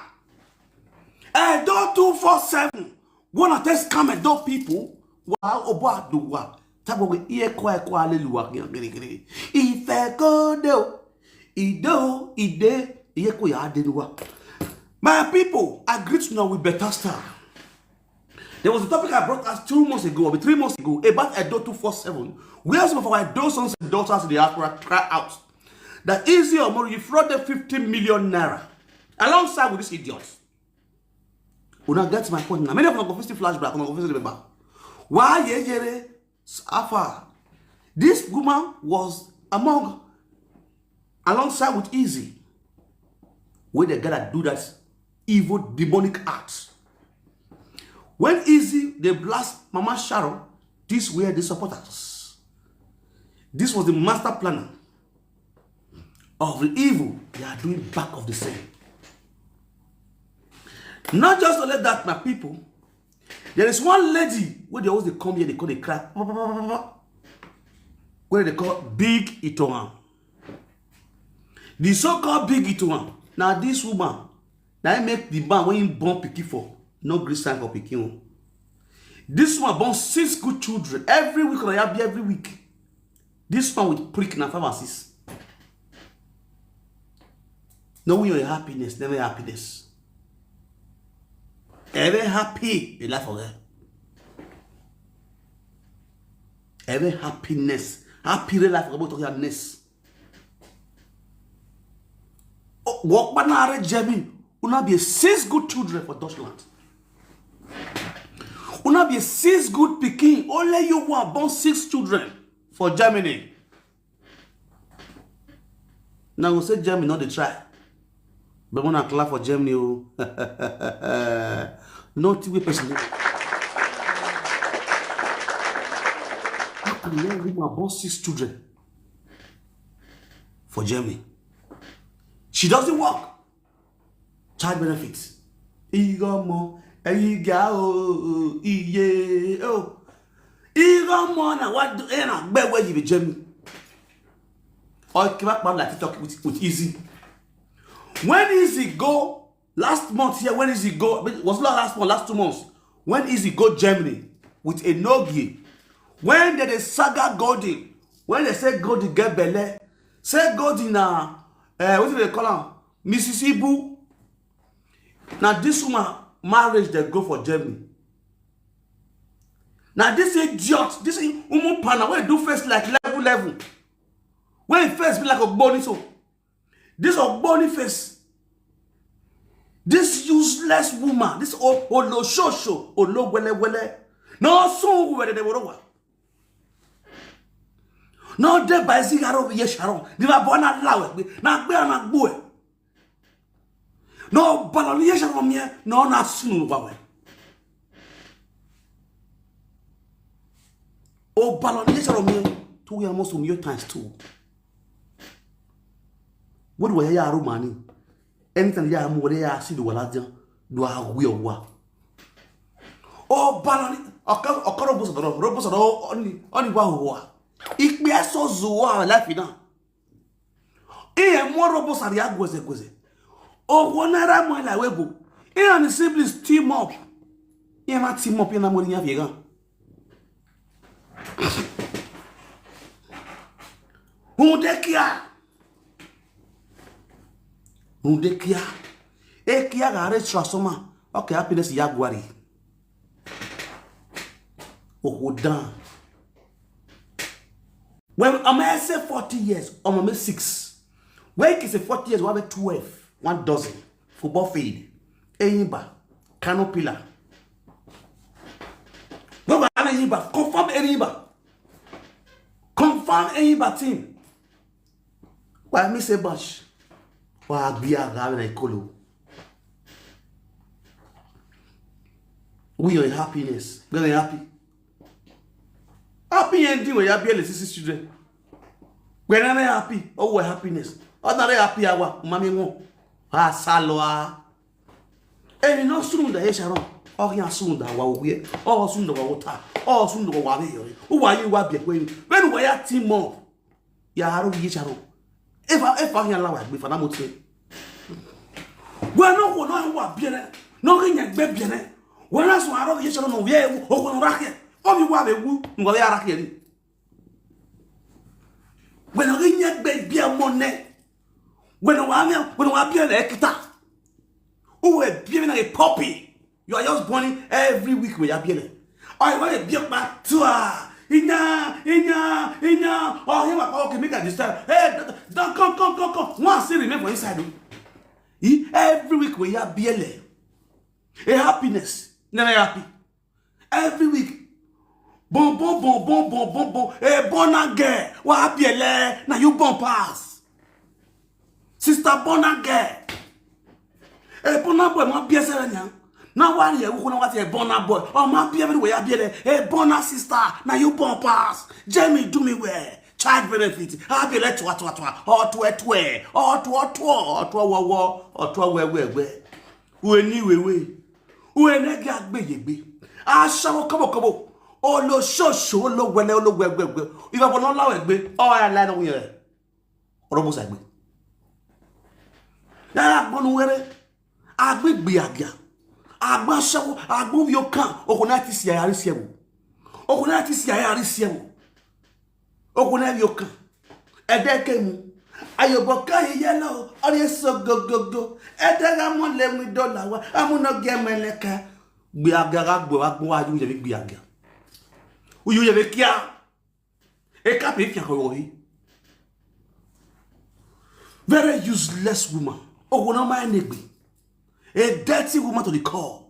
Hey, don't two four seven. One of these come and don't people. Wow, obo aduwa. Tabo we ear kwa kwa hallelujah. If I go do, ido, ide, ear kwa hallelujah. My people, I greet you now with better style. There was a topic I brought us two months ago, or three months ago, about Edo two four seven, where some of our Edo sons and daughters in the diaspora cry out that Izzy Omoru, you frauded fifty million naira alongside with this idiot. Una get my point now. Many of them go face flashback, una go face remember. Why yeyere Afa? This woman was among, alongside with Izzy, where they gotta do that evil demonic act. When Izzy they blast Mama Sharon, this were the supporters. This was the master planner of the evil they are doing back of the scene. Not just to let that, my people, there is one lady where they always they come here, they call the crack. Where they call Big Itoan. The so-called Big Itoan. Now this woman, now I make the man when he born pikin for, no green sign for pikin. This woman born six good children. Every week, or every week. This one with prick na five and six. Knowing your happiness, never happiness. Ever happy, a life for her. Ever happiness. Happy real life, about to happiness. Work banana Germany. Una be six good children for Deutschland. Una be six good pikin. Only you one born six children for Germany. Now we say Germany not the try. But when I clap for Germany, oh, not we person. How can one woman born six children for Germany? She doesn't work. Child benefits. Igomo, iga o, iye o. Igomo na what do, eh, na gbe where you be Germany. Or keep up like TikTok with, with Izzy. When Izzy go last month here, when Izzy go, was not last month, last two months. When Izzy go Germany with a nogi, when they, they saga Golden, when they say Golden get belle, say Golden na, uh, what do they call her? Missus Ibu. Now this woman marriage they go for Germany. Now this idiot, this umu pana, where do face like level level. Where face be like a bony so. This a bony face. This useless woman, this o olo shosho, olo wele wele. No so wele de worowa. No de by zigaro ye Sharon. Di ba bona lawe. Na gbe na gbo e. No balon ye Sharon mi e. No na sunu wa we. O balon ye Sharon mi e. Two ya mo sum yo times two. What do I ya ro mani? Anytime ya mo de ya si do wala jan. Do a wi o wa. O balon okoro bo so do ro bo so do oni oni wa wa. Ikpe so zuwa life na. Iye mo ro bo sari agweze gweze. O wo na ra mo la we bo. Iye and the siblings team up. Iye ma team up, iye na mo ri yan fi gan. Hunde kia. Hunde kia. E kia ga re transformer. Okay, happiness ya gwari. Oh, hold on. When I'm say forty years, I'm a six. When it's a forty years, we have a twelve, one dozen. Football field, Eyimba, Kano Pillar. When we have Eyimba, confirm Eyimba. Confirm Eyimba team. Why me say bash? Why be a guy like Kolo? We are happiness. We are happy. Happy ending where you be the six children. We're not happy. Oh, we're happiness. Ordinary happy hour. Mami mo. Ah, salwa. Eni no sunda ye sharon. Oh, ya sunda wa uye. Oh, sunda wa uta. Oh, sunda wa we yore. Uwa yi wa bie kwe. When we ya timo. Ya aro ye sharon. Efa, efa ya la wa gbe fa na mo te. We no ko no wa bie ne. No ke nya gbe bie ne. We na so aro ye sharon no ye. O ko no ra ke. O mi wa be wu. Ngo ya ra ke ni. We no ke nya gbe bie mo ne. We no wa mi, we no wa bie ne kita. Uwe bie na a puppy. You are just born every week we ya bie ne. Oh, you want to be a tua. Inya, inya, inya. Oh, him a okay, make a disturb. Hey, don't, don't, come, come, come, come. One still remain for inside. Oh. He, every week we ya bie ne. A happiness. Never happy. Every week. Bon, bon, bon, bon, bon, bon, bon. Hey, born again. What happy ele? Now you born pass. Sister born again. Hey, born boy, my P S L now. Now why you go now what a born boy? Oh, my P S L we ya be ele. Hey, born sister. Now you born pass. Jamie do me well. Child benefit. Happy ele twa twa twa. Or twa twa. Or twa twa. Or twa wa wa. Or twa we we we. We ni we we. Uene gi agbeyegbe. Aṣẹ́wó kọ́bọ̀kọ́bọ̀. Olóṣooṣù, olówẹlẹ, olówẹgbẹgbẹ. Ìfẹ́ bọ̀ náà láwọ̀ ẹgbẹ́. Ọ̀ ẹ̀ láì náà wúyẹn rẹ̀. Ọ̀rọ̀ bó ṣàgbé. Yàrá gbọ́nu wẹ́rẹ́. Agbègbè àgà. Agbáṣẹ́wó. Agbóhùn yóò kàn. Okùn náà ti ṣe àyàrí ṣe wò. Okùn náà ti ṣe àyàrí ṣe wò. Okwu na yoka. Edekemu. Ayoboka yellow. Ori eso gogogo. Edega mo le mi dola wa. Amuno ge meleka. Gbe agaga gbe wa gbe wa ju ye bi gbe aga. Uyu ye bi kia. E ka pe fi ko yi. Very useless woman. Okwu na ma negbe. A dirty woman to the core.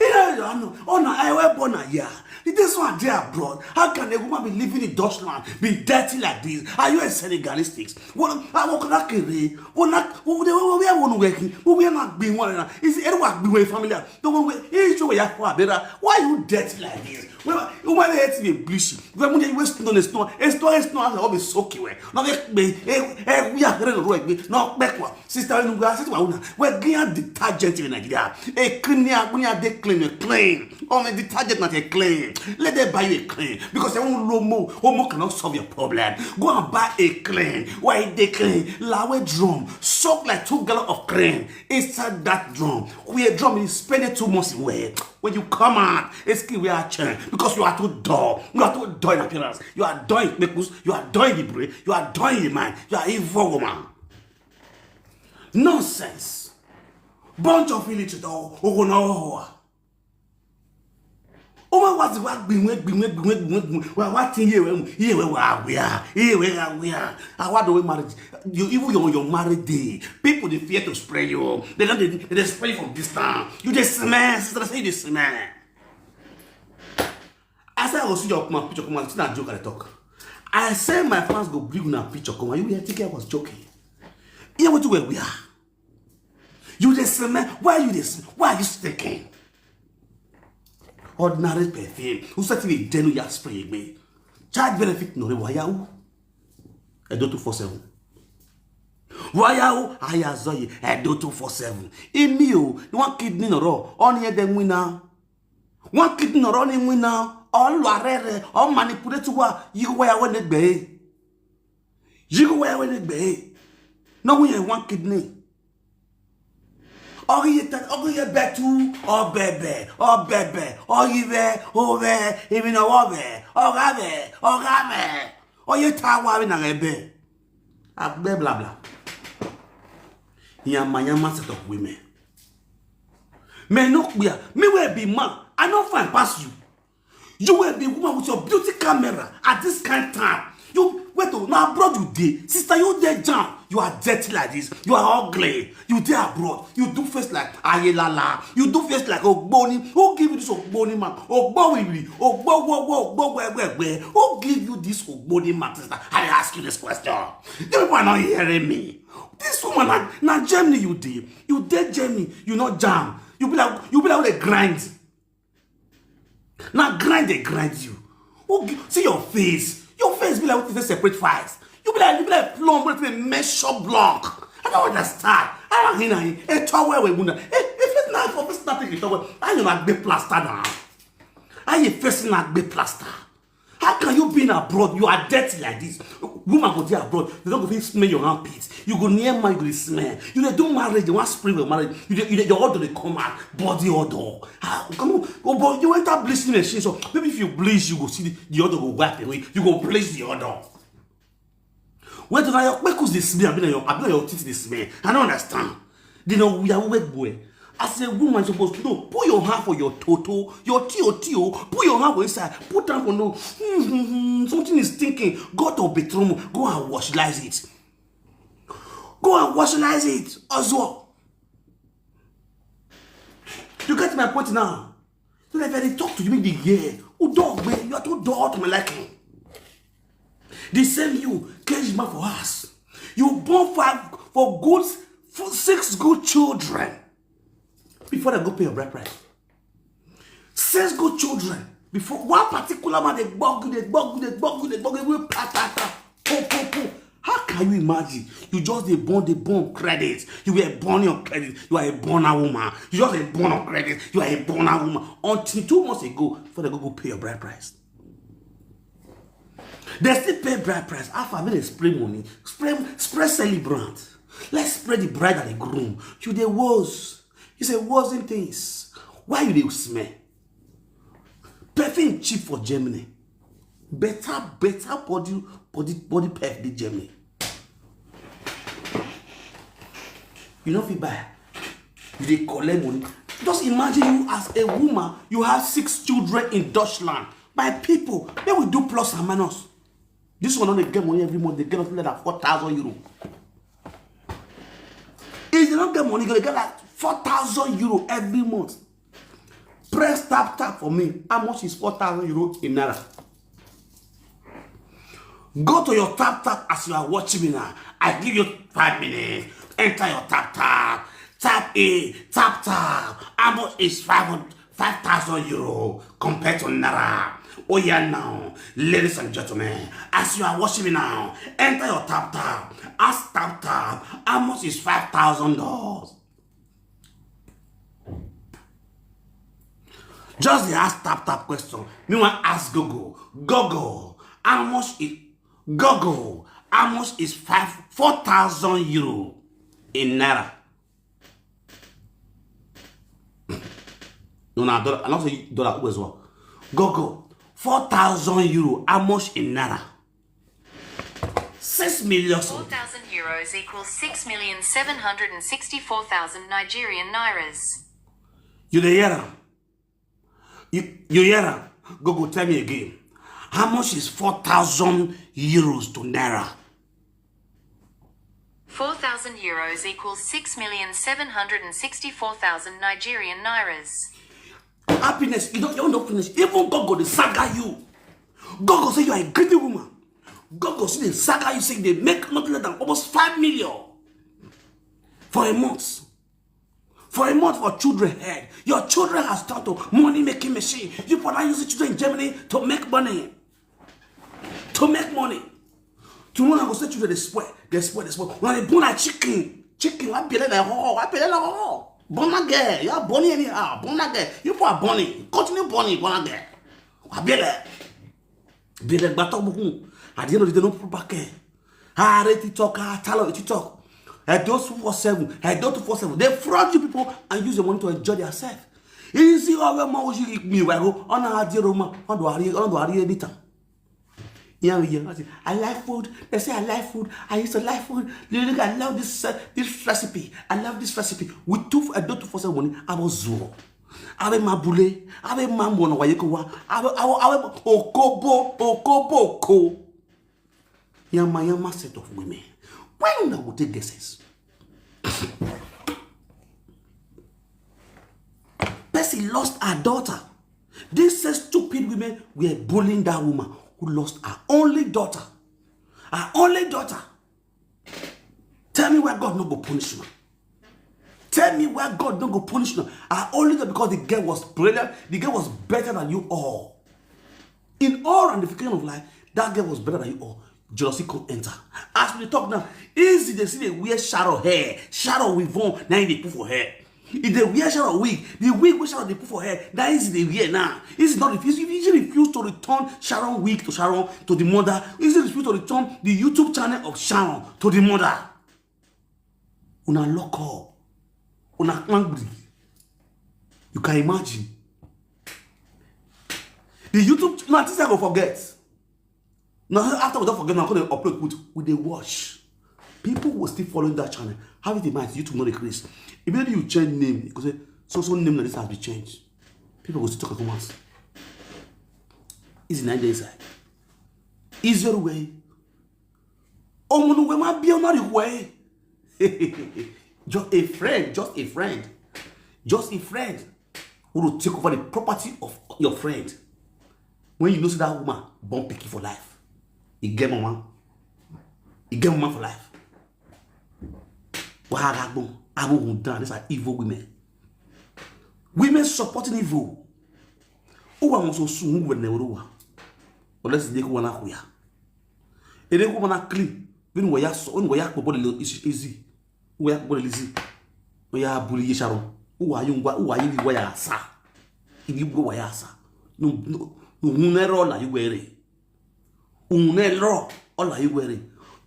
You know, you know, oh no, I wear born a year. This one there abroad. How can a woman be living in Dutchland, be dirty like this? Are you a Senegalese? What I walk like a ray. What not? What we are one working. What we are not being one. Is everyone being one family? The one way is your way. Why you dirty like this? Well, you might hate me bleach. When we waste no, it's not, it's not, it's not. I'll be soaking. Now they, we are going to work. No, backward. Sister, when we are sitting down, we get detergent in Nigeria. A clean, we are they clean, clean. On a detergent, not a clean. Let them buy you a clean because they won't low more. Homo cannot solve your problem. Go and buy a clean. Why they clean? Lawe drum, soak like two gallon of clean inside that drum. We a drum is spending two months away. When you come out, it's skin we are change because you are too dull. You are too dull in appearance. You are dull in kpekus. You are dull in the brain. You are dull in the mind. You are evil woman. Nonsense. Bunch of illiterate. Oh, oh, no. Oh, my, what's what? Gbinwe, gbinwe, gbinwe, gbinwe, gbinwe. What, what thing here? Here we are, we are. Here we are, we are. I want the way marriage. You even your, your married day. People they fear to spray you. They don't they, they spray you from distance. You just smell. Sister, say you just smell. I say I go see your come picture come out. It's not joke I talk. I say my fans go bring una picture come. You will think I was joking. Hear what you were we are. You dey smell. Why you dey smell? Why are you stinking? Ordinary perfume. Who said to me then you spray me? Child benefit no re why you? I do two four seven. Why you? I as you. I do two four seven. In me you. You want kidney no raw. On here then we now. One kidney nọrọ n'ime na ọ lụarịrị ọ manipulate wa yigo wa ya wene gbee yigo wa ya wene gbee na nwunye one kidney ọgụ ihe betu ọbebe ọbebe ọgịve ove ibi na ọve ọgave ọgave onye taa wa na ebe agbe blabla yama yama set of women Men no queer. Me wey be man, I no fine pass you. You wey be woman with your beauty camera at this kind time. You wait o, na abroad you dey. Sister, you dey jam. You are dirty like this. You are ugly. You dey abroad. You do face like ayelala. You do face like ogboni. Who give you this ogboni man? Ogbo wiwi. Ogbo wowo. Ogbo wegwegwe. Who give you this ogboni man, sister? I dey ask you this question. You people are not hearing me. This woman, na, na Germany you dey. You dey Germany. You no jam. You be like, you be like who dey grind. Na grind dey grind you. Who gi-, see your face. Your face be like wetin dey separate files. You be like, you be like plumb wey dey measure block. I don't understand. I don't hear na him. E tall well well, muna. E, e face na for face nothing you tall well. How you na gbe plaster na? How you face na gbe plaster? How can you be in abroad? You are dirty like this. Woman go dey abroad. They don't go fit smell your armpit. You go near man, you go dey smell. You dey do marriage, you wan spray your marriage. You dey, you dey, your odor dey come out, body odor. Ah, come on. Oh, but you enter bleaching machine, so maybe if you bleach, you go see the, the odor go wipe away. You go bleach the odor. Whether na your kpekus dey smell, abi na your, abi na your teeth dey smell. I don't understand. They know we are wet boy. As a woman, you supposed to know. Put your hand for your toto, your tio tio. Put your hand for inside. Put am for no. Hmm, hmm, hmm. Something is stinking. Go to bathroom. Go and washlize it. Go and washlize it as well. You get my point now? So if I dey talk to you, make the year. Udogbe, you are too dull to my liking. The same you, Kejima for us. You born five for good, for six good children before they go pay your bride price. Six good children before one particular man dey gbog you, dey gbog you, dey gbog you, dey gbog you, pa, pa, pa, po, po, po. How can you imagine? You just dey born, dey born credit. You were born on credit. You are a born woman. You just dey born on credit. You are a born woman. Until two months ago, before they go, go pay your bride price. They still pay bride price. How far, make they spray money. Spray, spray celebrant. Let's spray the bride and the groom. You dey worse. You say worse things. Why you dey smell? Perfume cheap for Germany. Better, better body, body, body perf dey Germany. You no fit buy. You dey collect money. Just imagine you as a woman, you have six children in Deutschland. My people, make we do plus and minus. This one no dey get money every month, dey get nothing less than four thousand euro. If they don't get money, they get like four thousand euro every month. Press tap tap for me. How much is four thousand euro in naira? Go to your tap tap as you are watching me now. I give you five minutes. Enter your tap tap. Tap it, tap tap. How much is five hundred, five thousand euro compared to naira? Oh yeah, now, ladies and gentlemen, as you are watching me now, enter your tap tap. Ask tap tap, how much is five thousand dollars? Just dey ask tap tap question. Me wan ask Google. Google, how much is, Google, how much is five, four thousand euro in naira? No, no, dollar, I don't say dollar as well. Google, four thousand euro, how much in naira? Six million something. Four thousand euros equals six million seven hundred and sixty-four thousand Nigerian nairas. You dey hear am? You, you hear am? Google, tell me again. How much is four thousand euros to naira? Four thousand euros equals six million seven hundred and sixty-four thousand Nigerian nairas. Happiness, you don't, you don't finish. Even God go dey saga you. God go say you are a greedy woman. God go still dey saga you, say you dey make nothing less than almost five million for a month. For a month for children head. Your children has turned to money making machine. You for now using children in Germany to make money. To make money. Tomorrow I go say children dey spoil, dey spoil, dey spoil. When they born like chicken, chicken, why belle like ho, why belle like ho? Born like girl, you are born anyhow, born like girl. You for born, continue born, born like girl. Why belle? Belle gba talk bukun. At the end of the day, no put back here. Ah, ready to talk, ah, tell her to talk. Edo two four seven, Edo two four seven. They fraud you people and use your money to enjoy yourself. Easy, oh, well, man, you me, well, oh, on a dear Roma, on the Ari, on the Ari editor. Yeah, yeah. I say, "I like food." They say, "I like food. I used to like food. Look, look, I love this, uh, this recipe. I love this recipe." With two, I do two for some money. I was zero. I have my bule. I have my mono. Why you go? I have, I have, I have okobo, okobo, ko. Yama, yama set of women. When una go take guesses? Person lost her daughter. These same stupid women were bullying that woman who lost her only daughter. Her only daughter. Tell me why God no go punish una. Tell me why God no go punish una. Her only daughter, because the girl was brilliant, the girl was better than you all. In all ramification of life, that girl was better than you all. Jealousy come enter. As we talk now, Izzy dey still dey wear Sharon hair. Sharon weave on, na him dey put for hair. If they wear Sharon wig, the wig wey Sharon dey put for hair, that Izzy dey wear now. Izzy not refuse. Izzy refuse to return Sharon wig to Sharon, to the mother. Izzy refuse to return the YouTube channel of Sharon to the mother. Una lock up. Una angry. You can imagine. The YouTube, na this I go forget. Now after we don forget, now come dey upload, put, we dey watch. People will still following that channel. How it might YouTube not increase? Immediately you change name, you go say, "So so name na this has been changed." People will still talk about. Is it nine days inside? Is your way? Omunuwe ma bi omari we. Just a friend, just a friend, just a friend who will take over the property of your friend. When you know say that woman born pikin for life, e get mama, e get mama for life. Waharagbon, amuhun down. These are evil women. Women supporting evil. Uwa muso sungu wene uruwa. Unless they go wana kuya. Ede ko mana clean. When we are so, when we are ko body is easy. We are ko body easy. We are bully Sharon. Uwa yungwa, uwa yili wa ya sa. Ibi go wa ya sa. No, no, no, hunero la yuwere. Hunero ola yuwere.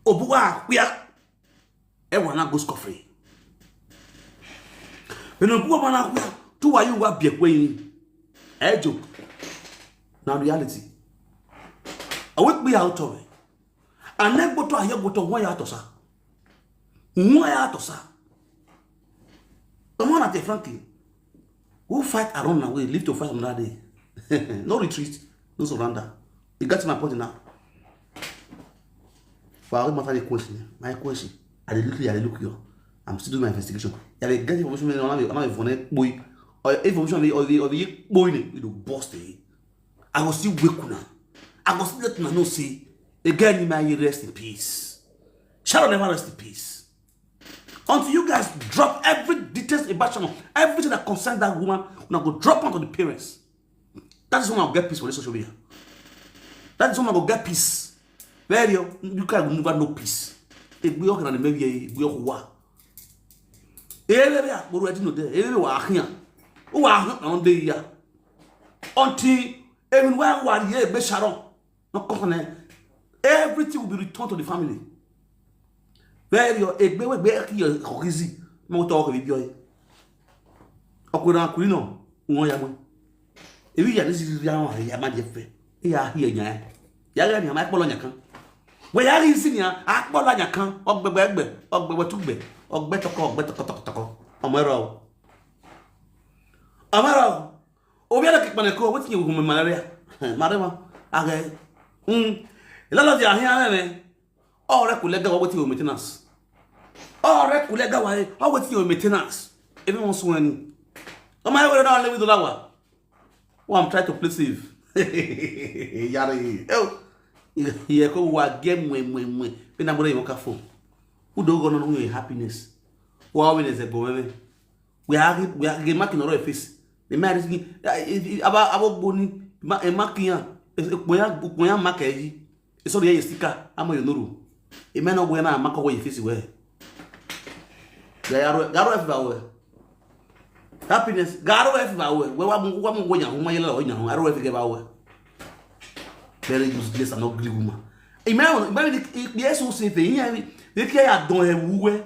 Obuwa kuya. E wa na go scot free. Beno buwa mana kuya. Tu wa yu wa bie kwe yin. E joke. Na reality. Awe kpe ya out of it. Ane gboto aye gboto won ya to sa. Won ya to sa. Come on, at Frankie. Who fight and run away, live to fight another day. No retreat, no surrender. You got my point now. For our matter, the question, my question. I dey look you, I dey look you. I'm still doing my investigation. I dey get information, I'm not, I'm not even boy. Or information, or the, or the boy, you know, boss, eh. I go still wake una. I go still let una know say, again, you may rest in peace. Sharon never rest in peace. Until you guys drop every details about Sharon, everything that concerns that woman, una go drop onto the parents. That is when I'll get peace for this social media. That is when I go get peace. Very, you guys will never know peace. If we all can maybe we all wa. Eh, baby, ah, but we didn't know there. Eh, baby, wa here. Who are on the year? Until even where we are here, be Sharon. No company. Everything will be returned to the family. Very, your egbe we be here, easy. No talk with you. Okura kurino, won ya mo. Ebi ya ni si ya won ya ma je fe. Ya hi enya. Ya ga ni ma polo nyakan. We ya ri si ni a polo nyakan. Ogbegbe egbe, ogbegbe tugbe, ogbe toko, ogbe toko toko toko. Omero. Omero. Obi ala kikpane ko, wetin you with malaria? Malaria. Age. Mm. Ila lo di ahin ame me. Ore kulega wa wetin you maintenance. Ore kulega wa, wa wetin you maintenance. Even one so any. Come here, we don't live with the lawa. Oh, I'm trying to please you. Yari. Oh. Ye ko wa ge mwe mwe mwe. Pina mure yo ka fo. Who do go no no happiness. Wa we ne ze go me. We are, we are ge mark in our face. The man is aba aba boni ma e mark yan. E po ya po ya mark e yi. E so ye sticker ama yo nuru. E me no we na mark we face we. Ga yaro garo e fa we. Happiness garo e fa we. We wa mu wa mu we nya ho ma ye la o nya ho aro e fa ge ba we. Very useless and ugly woman. E me e me yes o se fe yin e. De ke ya don e wu we.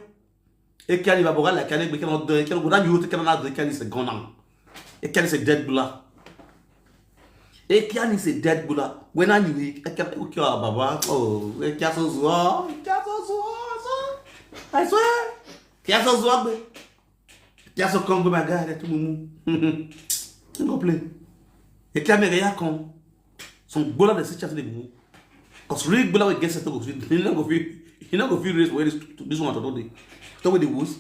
Ekali babo gala kali gbe kala do kala go na mi hote kala na do kala se gone now. Ekali se dead blood. Ekia is a dead gbola. When I knew it, Ekia, Ekia, Baba, oh, Ekia so zua, Ekia so zua, so. I swear, Ekia so zua, be. Ekia so come go my guy, that mumu. Go play. Ekia me ya come. Some gbola dey see chance dey mumu. Cause real gbola wey get set up, he no go fit, he no go fit raise for this, this one to do the, to with the wolves.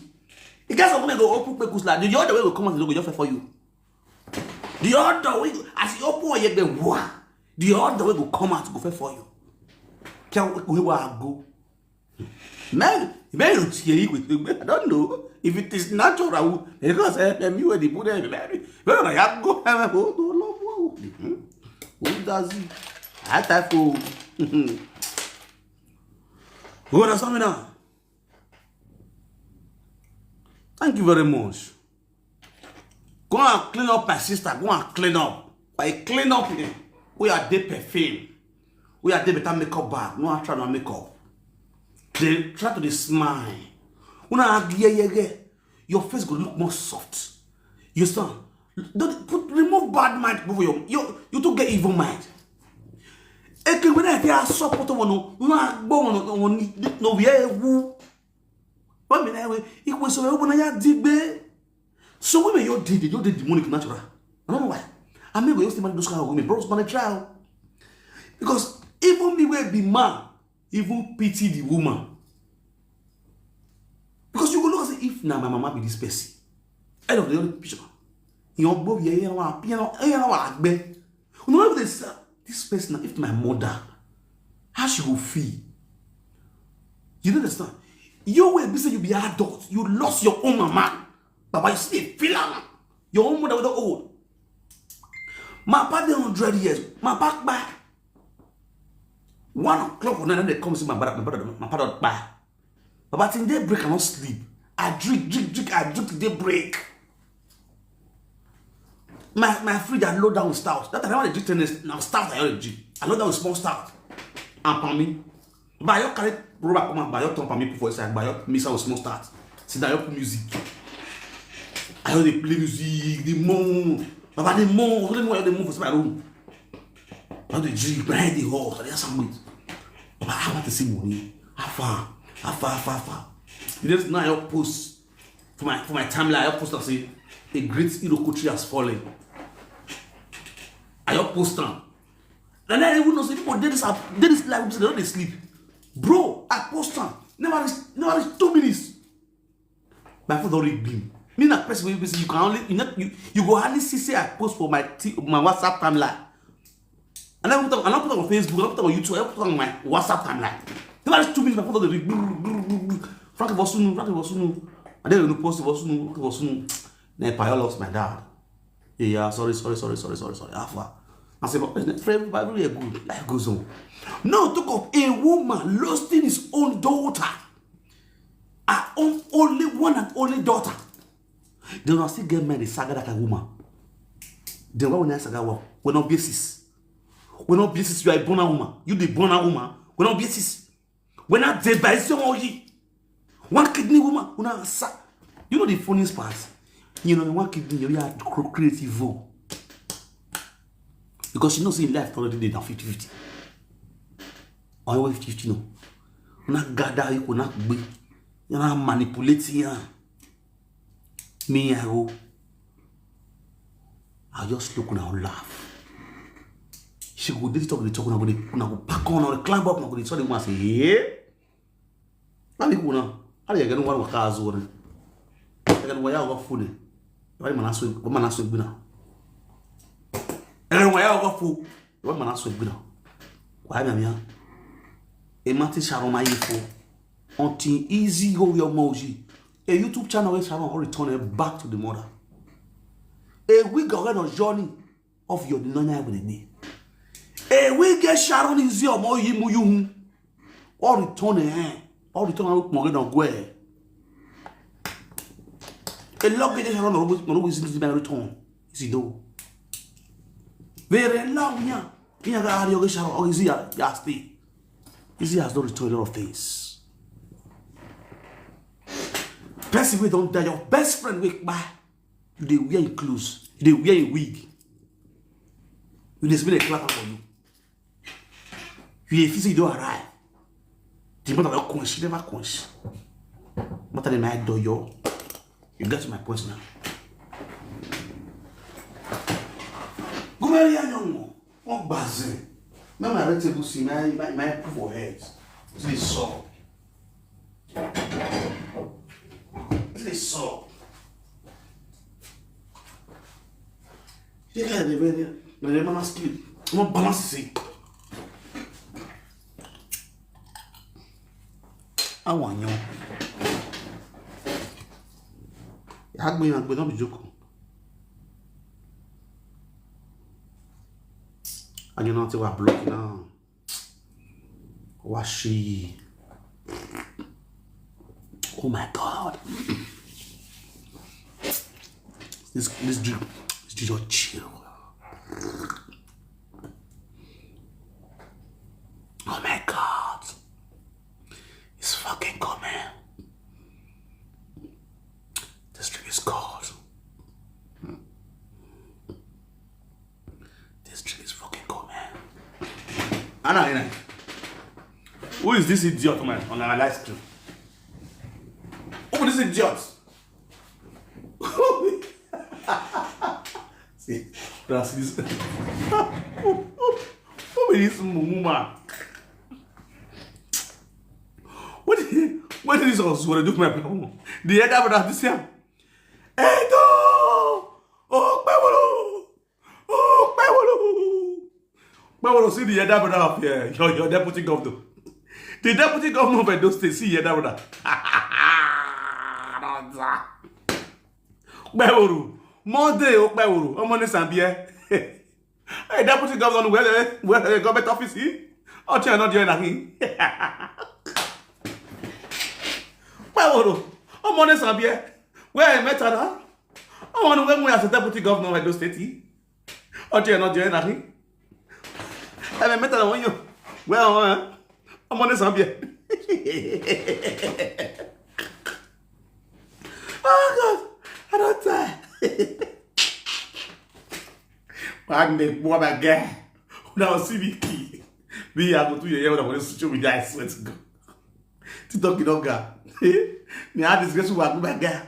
E get some women go open pekus like the other way go come out, the go just fair for you. The other way, as you open your bed, wah, the other way go come out, go fair for you. Can't wait where I go. Man, man, you tear it with me. I don't know if it is natural because eh, me with the Buddha, man, man, I go, man, oh, no, no, no. Hmm? Who does it? I type for. You understand me now? Thank you very much. Go and clean up, my sister. Go and clean up. By clean up, eh, we are dey perfume. We are dey better makeup bag. No, I try no makeup. They try to dey smile. Una ag- yeah, yeah, yeah. Your face go look more soft. You understand? Don't put, remove bad mind over your, you, you too get evil mind. Eke when I tell support one, no, no, no, no, no, we are who. What mean I will? It was so when I digbe. So women, your did, your did demonic natural. I don't know why. I mean, we used to marry those kind of women, bros, man, I try. Because even me will be man, even pity the woman. Because you go look and say, if now my mama be this person, end of the only picture. You know, you know, you know, you know, you know, you know, you know, this person, if my mother, how she go feel? You don't understand? You will be say you be adult, you lost your own mama. Baba, you still feel am. Your own mother will old. My papa dey hundred years. My papa kpai. One o'clock for night, they come see my brother. My brother, my father kpai. Baba, till day break, I no sleep. I drink, drink, drink. I drink till day break. My my fridge, I load down with stout. That time I want to drink tennis. Now stout I want to drink. I load down with small stout. And palmy. But I just carry rubber come out, but I just turn palmy put for inside, but I just mix out with small stout. Sit down, I just put music. I just dey play music, the moon. Baba, the moon, the moon, the moon for my room. I just dey drink, but I dey hot, I dey ask am wait. Baba, I want to see money. How far? How far? How far? How far? You just now I just post for my for my timeline. I just post and say a great Iroko tree has fallen. I just post am. And I even know say people dey this app, dey this live, they don't dey sleep. Bro, I post am. Never reach, never reach two minutes. My phone don ring gbim. Me na person wey be say you can only you know you, you go hardly see say I post for my t- my WhatsApp timeline. And I put am, I no put am on Facebook, I no put am on YouTube, I put am on my WhatsApp timeline. Never reach two minutes, my phone don dey ring gbim, gbim, gbim, gbim. Frank Vosunu, Frank Vosunu. And then you post Vosunu, Frank Vosunu. Then Payo lost my dad. Yeah, sorry, sorry, sorry, sorry, sorry, sorry. Alpha. I say, but friend, Bible here good. Life goes on. Now talk of a woman losing his own daughter. Her own only one and only daughter. They don't still get married, saga that kind woman. Then why when I saga what? When not basis. When not basis, you are a born woman. You the born woman. When not basis. When I dey by someone ye. One kidney woman, una sa. You know the funniest part? You know, one kidney, you have to create evil. Because you know, see, life already dey down fifty fifty. Or fifty fifty, no. Una gather, you una gbe. You una manipulate here. Me, I go. I just look una laugh. She go dey talk, dey talk, una go dey, una go pack on, una climb up, una go dey tell the woman say, "Hey, na me go now." How you get one waka as one? You get one ya go phone. Why man ask you? Why man ask you now? And why you go phone? Why man ask you now? Why me me? E mati sharon ma yifo. Until easy go your moji. A YouTube channel wey Sharon will return it back to the mother. A week ahead of journey of your nanya with me. A week get Sharon is your mo yimu yuhu. Or return eh. Or return out mo get on gwe. A log get Sharon no always no always need to return. Is it though? Very long yeah. Kinya ga ari oge Sharon or is he ya stay. Is he has not returned a lot of things. Person wey don die, your best friend wey kpai, you dey wear im clothes, you dey wear im wig. You dey smell a clap for you. You dey feel say you don arrive. The matter don quench, never quench. Matter dey my door, yo. You get my point now. Go marry a young one. One bazin. Make my red table see my my my put for head. This is so. This is so. You guys dey very very mama skill. No balance see. Awanyo. Agbe agbe, no be joke. And you know what I block now. Washi. Oh my God. This this drink, this drink just chill. Oh my God. It's fucking good, man. This drink is cold. This drink is fucking cold, man. Anna, Anna. Who is this idiot, man, on our live stream? Who is this idiot? See, that's this. Who is this mumu man? What did, what did this also want to do my problem? The other brother this year. Edo! Oh, Pawolo! Oh, Pawolo! Pawolo, see the other brother of uh, your, your deputy governor. The deputy governor of Edo State, see the other brother. Pawolo, Monday, oh, Pawolo, I'm on this and beer. Hey, deputy governor, where the where the government office? He? Oh, tell not join him. Pawolo, I'm on this and beer. Where I met her? I want to win as a deputy governor of Edo State. He? Oh, tell not join him. I met her when you. Well, uh, I'm on this and beer. Oh God, I don't die. Why me poor my guy? Now see me key. Me I go to your when I want to show me that, I swear to God. TikTok you don't go. Me I disgrace who I go my guy.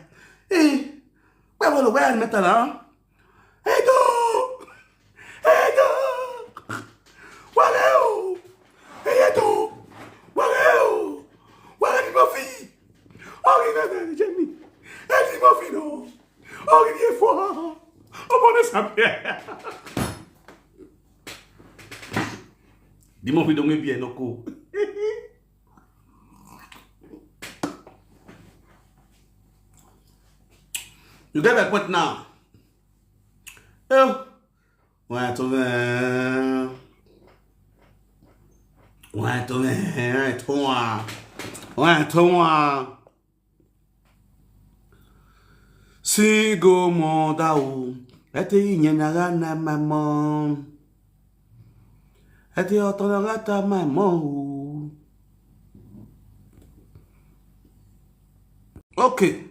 Hey, where will where I met her now? Hey go. Hey go. Wale o. Hey go. Wale o. Wale ni mo fi. Orí bẹ́ẹ̀ ni jẹ́ mi. Ẹ ni mo fi nù. Orí ni èfọ́. Ọmọ ní sàbẹ̀. Di mo fi dong ebi ẹ nọ ko. You get my point now. Eh, wọ́n á tó bẹ́ẹ̀. Wọ́n á tó bẹ́ẹ̀. Wọ́n á tó wọ́n. Wọ́n á tó wọ́n. Single mother o, ete inyena ga na my mom. Ete otona ga ta my mom o. Okay.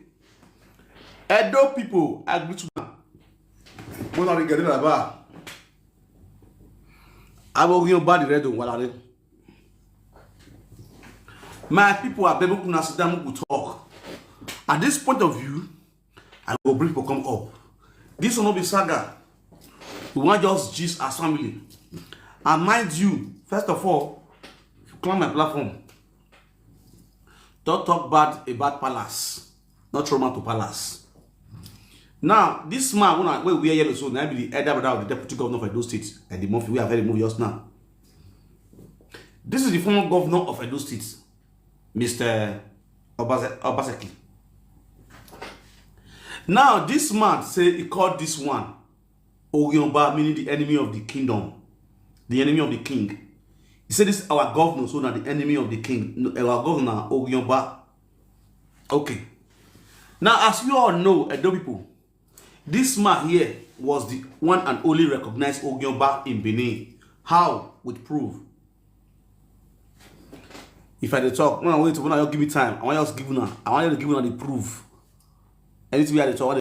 Edo people, I greet you. Mo na ri gede na ba. Abo yin ba di redo wala re. My people are able to sit down to talk. At this point of view, I go bring people come up. This will not be saga. We want just gist as family. And mind you, first of all, if you climb my platform, don't talk bad about palace. Not trauma to palace. Now, this man, when I when we are yellow, so now be the elder brother of the deputy governor of Edo State, and the movie we have very movie just now. This is the former governor of Edo State, Mister Obase- Obaseki. Now, this man say he called this one Orionba, meaning the enemy of the kingdom, the enemy of the king. He said this is our governor, so now the enemy of the king. No, our governor Orionba. Okay. Now, as you all know, Edo people, this man here was the one and only recognized Orionba in Benin. How? With proof. If I dey talk, when I wait, when I just give me time, I want just give una, I want to give una the proof. Anything we are dey talk,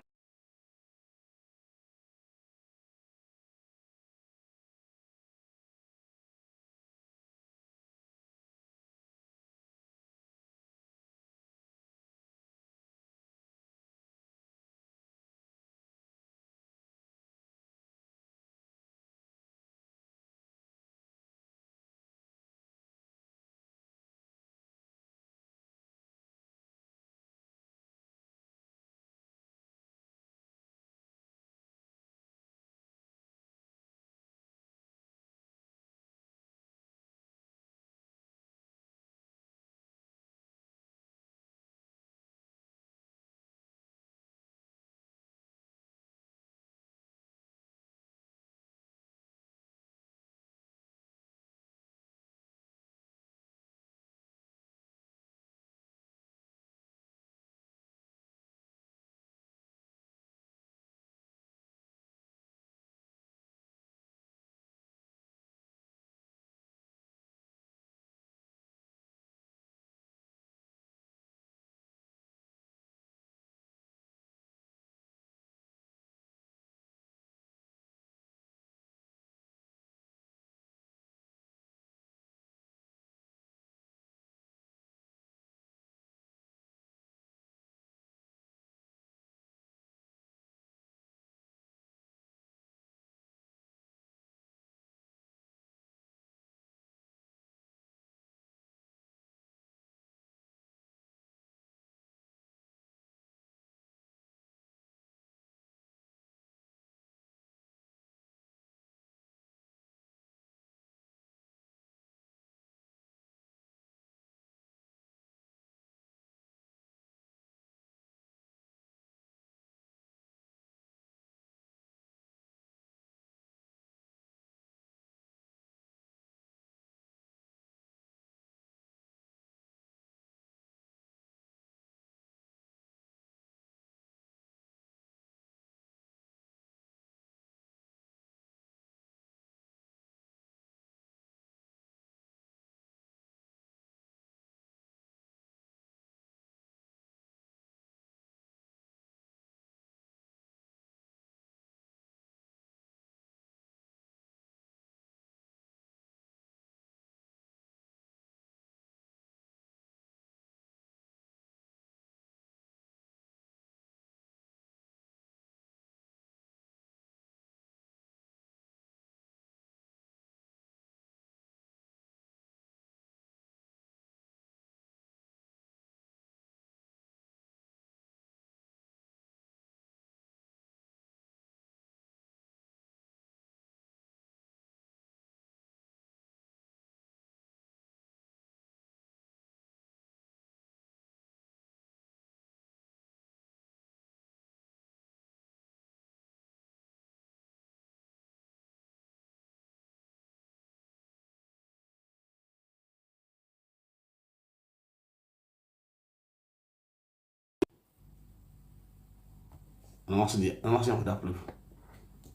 And I want to see the, I want to see that proof.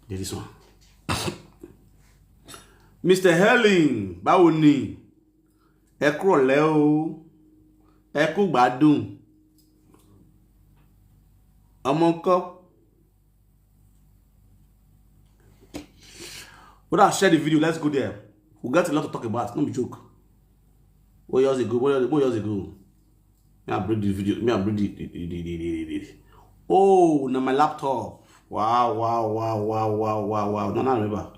There is one. Mister Helen, báwo ni? Ẹ kúrọ̀lẹ́ o. Ẹ kú gbádùn. Ọmọ ńkọ́? When I share the video, let's go there. We got a lot to talk about. No be joke. What years ago? What years, what years ago? Me, I bring the video. Me, I bring the, the, the, the, the, the, the. Oh, now my laptop. Wow, wow, wow, wow, wow, wow, wow. No, no, remember.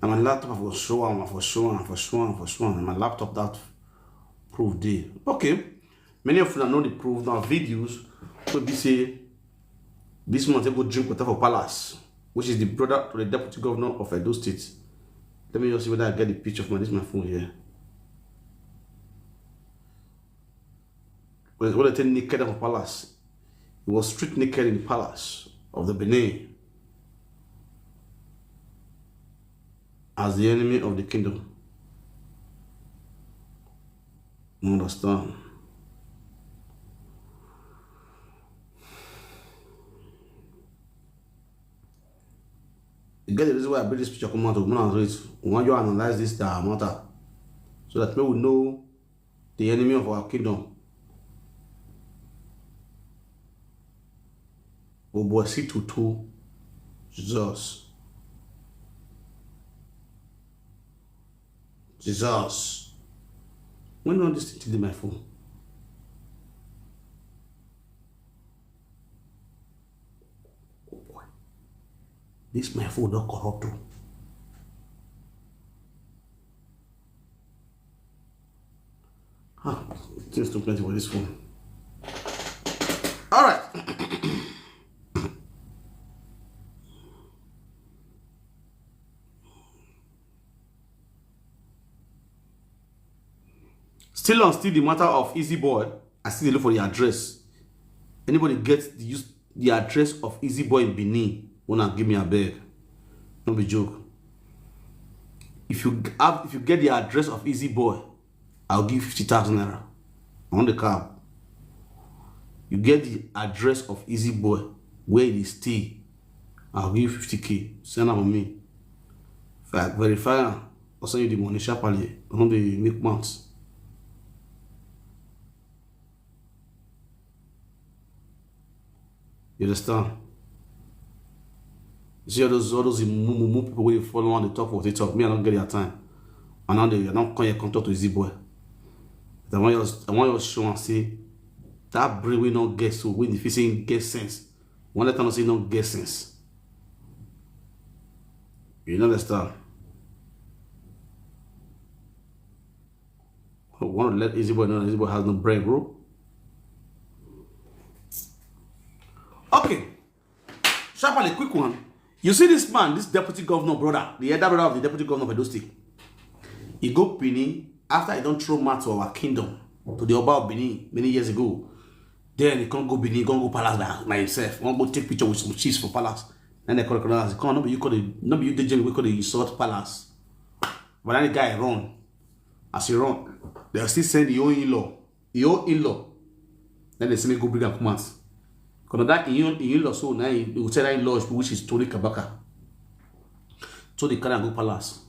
Now my laptop for sure, for sure, for sure, for sure. Now my laptop that proof dey. Okay. Many of you know the proof now videos. So be say this man take go drink water for palace, which is the brother to the deputy governor of Edo State. Let me just see whether I get the picture from this my phone here. When, when they take naked for palace, he was street naked in the palace of the Benin as the enemy of the kingdom. You understand? You get the reason why I bring this picture come out of Mona Reed. We want you to analyze this uh, matter so that people will know the enemy of our kingdom. Oh boy, see tutu. Jesus. Jesus. When all this thing dey my phone? Oh boy. This my phone don corrupt o. Ah, things too plenty for this phone. All right. Still on still the matter of Easy Boy, I still dey look for the address. Anybody get the use the address of Easy Boy in Benin? Wanna give me a beg? No be joke. If you have, if you get the address of Easy Boy, I'll give fifty thousand naira. On the cab. You get the address of Easy Boy, where he stay. I'll give fifty K. Send am for me. If I verify am, I'll send you the money sharply. I no dey make mouth. You understand? You see all those all those mumu people wey dey follow on the top of TikTok. Me, I don't get their time. And now they I don't come here come talk to Easy Boy. But I want you I want you to show and say that brain we not get so when the feel say get sense. One let them say not get sense. You understand? I want to let Easy Boy know that Easy Boy has no brain, bro. Okay. Sharply, quick one. You see this man, this deputy governor brother, the elder brother of the deputy governor of Edo State. He go Benin after he don't throw mat to our kingdom, to the Oba of Benin many years ago. Then he can't go Benin, he can't go palace by, by himself. He won't go take picture with some chiefs for palace. Then they call the palace. Come, no be you call the, no be you D J, we call the insult palace. But then the guy run. As he run, they still send the own in-law. Your in-law. Then they say me go bring am come out. Because that in your in-law so now he will tell that in-law which is Tony Kabaka. So they carry am go palace.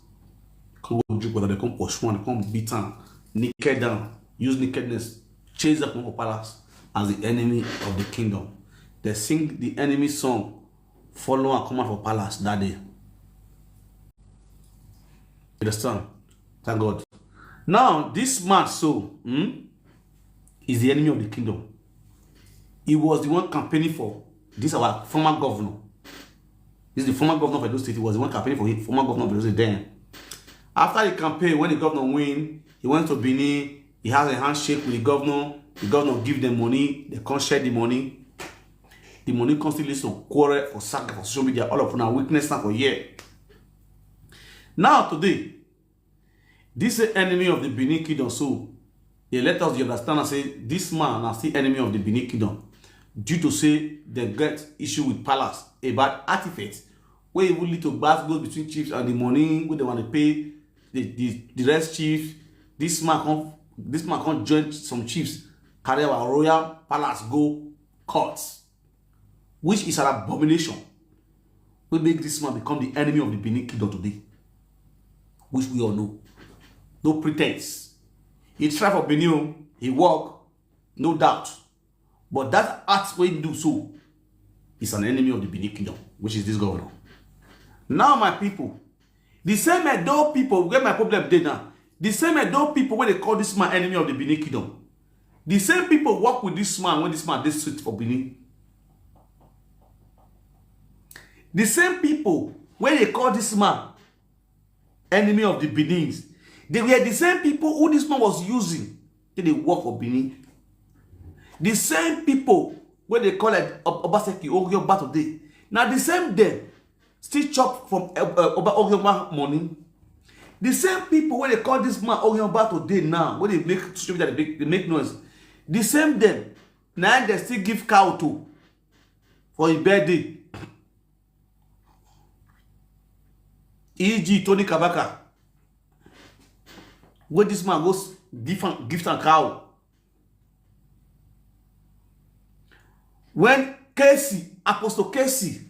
Come go drink water, they come push one, come beat am, naked down, use nakedness, chase up for palace as the enemy of the kingdom. They sing the enemy song, follow and come out for palace that day. You understand? Thank God. Now, this man so hmm, is the enemy of the kingdom. He was the one campaigning for this our former governor. This is the former governor of Edo State. He was the one campaigning for him, former governor of Edo State then. After the campaign, when the governor win, he went to Benin. He has a handshake with the governor. The governor give them money. They can't share the money. The money constantly leads to quarrel for sack for social media. All of una witness now for year. Now today, this enemy of the Benin kingdom so they let us understand and say this man na still enemy of the Benin kingdom due to say they get issue with palace about artifacts wey even lead to gbas gbos between chiefs and the money wey they want to pay the the the rest chiefs. This man come this man come join some chiefs carry our royal palace go court. which is an abomination, wey make this man become the enemy of the Benin Kingdom today, which we all know. No pretense. He try for Benin, he work, no doubt. But that act wey he do so is an enemy of the Benin Kingdom, which is this governor. Now, my people, the same Edo people wey my problem dey now, the same Edo people wey dey call this man enemy of the Benin Kingdom, the same people work with this man when this man dey street for Benin. The same people wey dey call this man enemy of the Benins, they were the same people who this man was using to dey work for Benin. The same people wey dey call it Ob- Obaseki Orioba today, na the same dem still chop from uh, uh, Oba Orioba money. The same people wey dey call this man Orioba today now, wey dey make social media dey make, dey make noise, the same dem na dem still give cow to for him birthday. E G Tony Kabaka, wey this man go s- give am gift and cow. When Casey, Apostle Casey,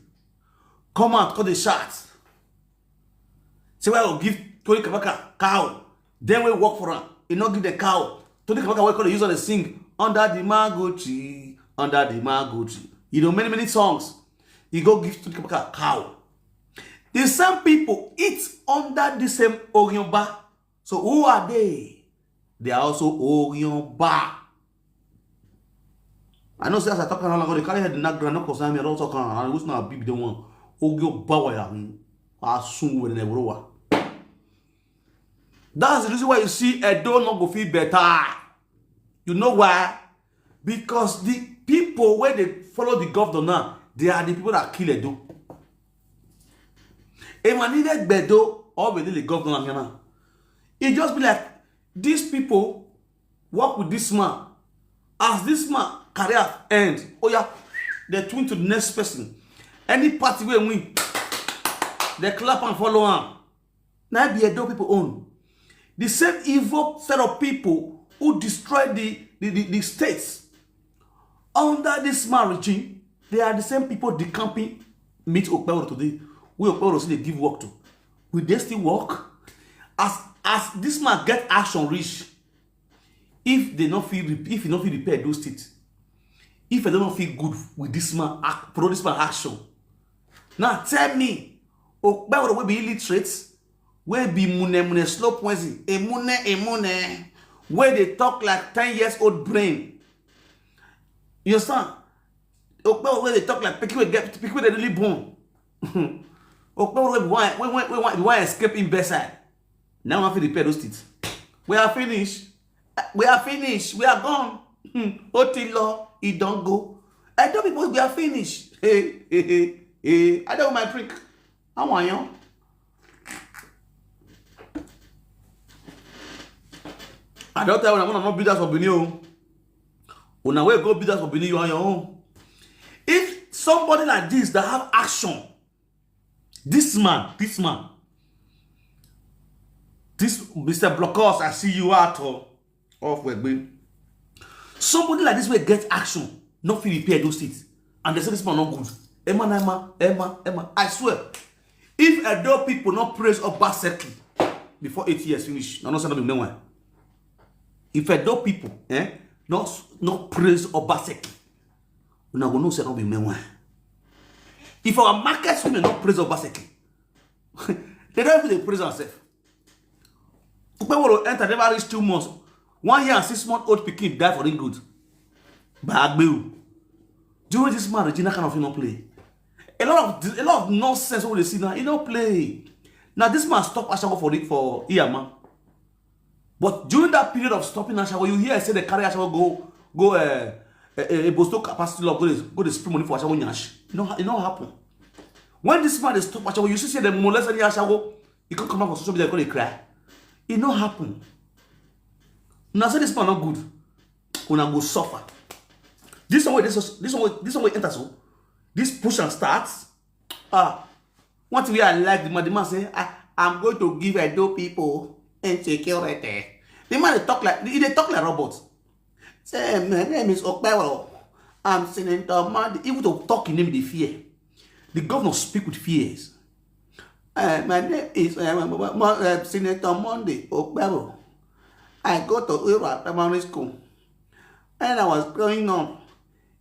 come out, come dey shout, say why go give Tony Kabaka cow? Dem wey work for am, he no give the cow. Tony Kabaka wey come dey use am dey sing under the mango tree, under the mango tree. You know many many songs. He go give Tony Kabaka cow. The same people eat under the same Orionba. So who are they? They are also Orionba. I know say as I talk am, I go dey carry head knack ground, no concern me. I don talk am, and which na big dem one. Orionba wa ya, I soon will never wa. That's the reason why you see Edo no go feel better. You know why? Because the people wey dey follow the governor now, they are the people that kill Edo. If I needed Bedo or be the governor here now, it just be like these people work with this man. As this man career end, oh yeah, they tune to the next person. Any party wey win, they clap and follow am. Na be Edo people own. The same evil set of people who destroyed the, the, the, the states under this man regime, they are the same people decamping meet Okpebholo today. We Okpebholo still dey give work to. Will they still work? As as this man get action reach, if they no fit re- if he no fit repair those states, if they no fit good with this man act, pro this man action, now tell me, Okpebholo wey be illiterate, wey be mune mune slow poison, a mune a mune, wey dey talk like ten years old brain. You understand? Okpebholo wey dey talk like pikin wey get pikin wey dey really born. Okpebholo wey be wan wey wey wey wan wey wan escape im bedside. Now I fit repair those things. We are finished. We are finished. We are gone. Hmm. Ó ti lọ, e don go. I tell people we are finished. Hey, hey, hey, hey. I don't my prick. I want you. I don't tell una, una no build house for Benin o. Una wey go build house for Benin, you are your own. If somebody like this that have action, this man, this man, this Mister Blockhouse, I see you out of Wegbe. Somebody like this wey get action, no fit repair those things. And they say this man no good. Emma, Emma, Emma, Emma. I swear, if Edo people no praise Obaseki before eight years finish, na no say no be meanwhile. If Edo people, eh, no no praise Obaseki, una go know say no be meanwhile. If our market women no praise Obaseki, they don't even dey praise ourselves. Okpebholo enter, never reach two months. One year and six months old pikin die for Ring Road. By Agbero. During this man regime, that kind of thing no play. A lot of a lot of nonsense wey we dey see now, e no play. Now this man stop ashawo for the- for Iyama. But during that period of stopping ashawo, you hear say they carry ashawo go go uh, uh, uh, Bosto capacity law, go dey go dey spray money for ashawo nyash. E no ha- e no happen. When this man dey stop ashawo, you see say they molest any ashawo, e come come out for social media, go dey cry. E no happen. Una say this man no good. Una go suffer. This one wey this this one wey this one wey enter so, this push and start. Ah, one thing wey I like the man, the man say, I, I'm going to give Edo people insecurity. The man dey talk like he dey talk like robot. Say, my name is Okpebholo. I'm Senator Monday. Even to talk in name, they fear. The governor speak with fears. Uh, my name is uh, Mo- Mo- uh, Senator Monday Okpebholo. I go to Ura Primary School. When I was growing up,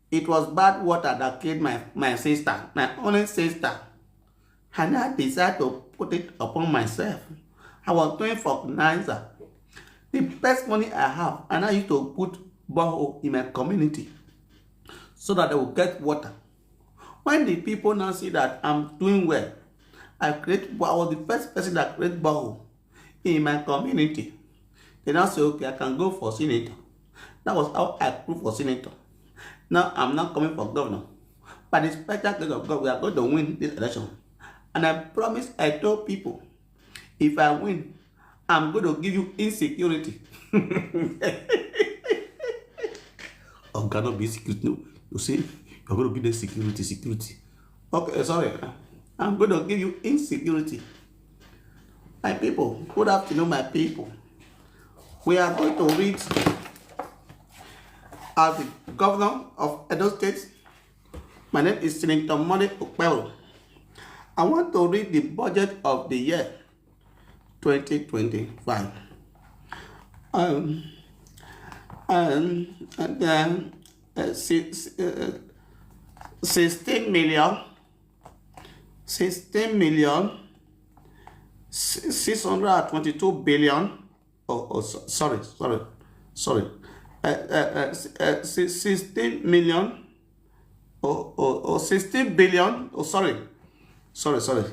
it was bad water that killed my, my sister, my only sister. And I decided to put it upon myself. I was doing vulcanizer. The best money I have, and I used to put borehole in my community so that they will get water. When the people now see that I'm doing well, I create, I was the first person that create borehole in my community. They now say, okay, I can go for senator. That was how I proved for senator. Now I'm not coming for governor. By the special grace of God, we are going to win this election. And I promise, I told people, if I win, I'm going to give you insecurity. Oga, no be insecurity, no. You see, you're going to give them security, security. Okay, sorry. I'm going to give you insecurity. My people, good afternoon, my people. We are going to read as the governor of Edo State. My name is Senator Monday Okpebholo. I want to read the budget of the year twenty twenty-five. Um, um, and then uh, six, uh, sixteen million, sixteen million, si- six hundred and twenty-two billion. Oh, oh so, sorry, sorry, sorry. Uh, uh, uh, s- uh, si- sixteen million. Oh, oh, oh, sixteen billion. Oh, sorry, sorry, sorry.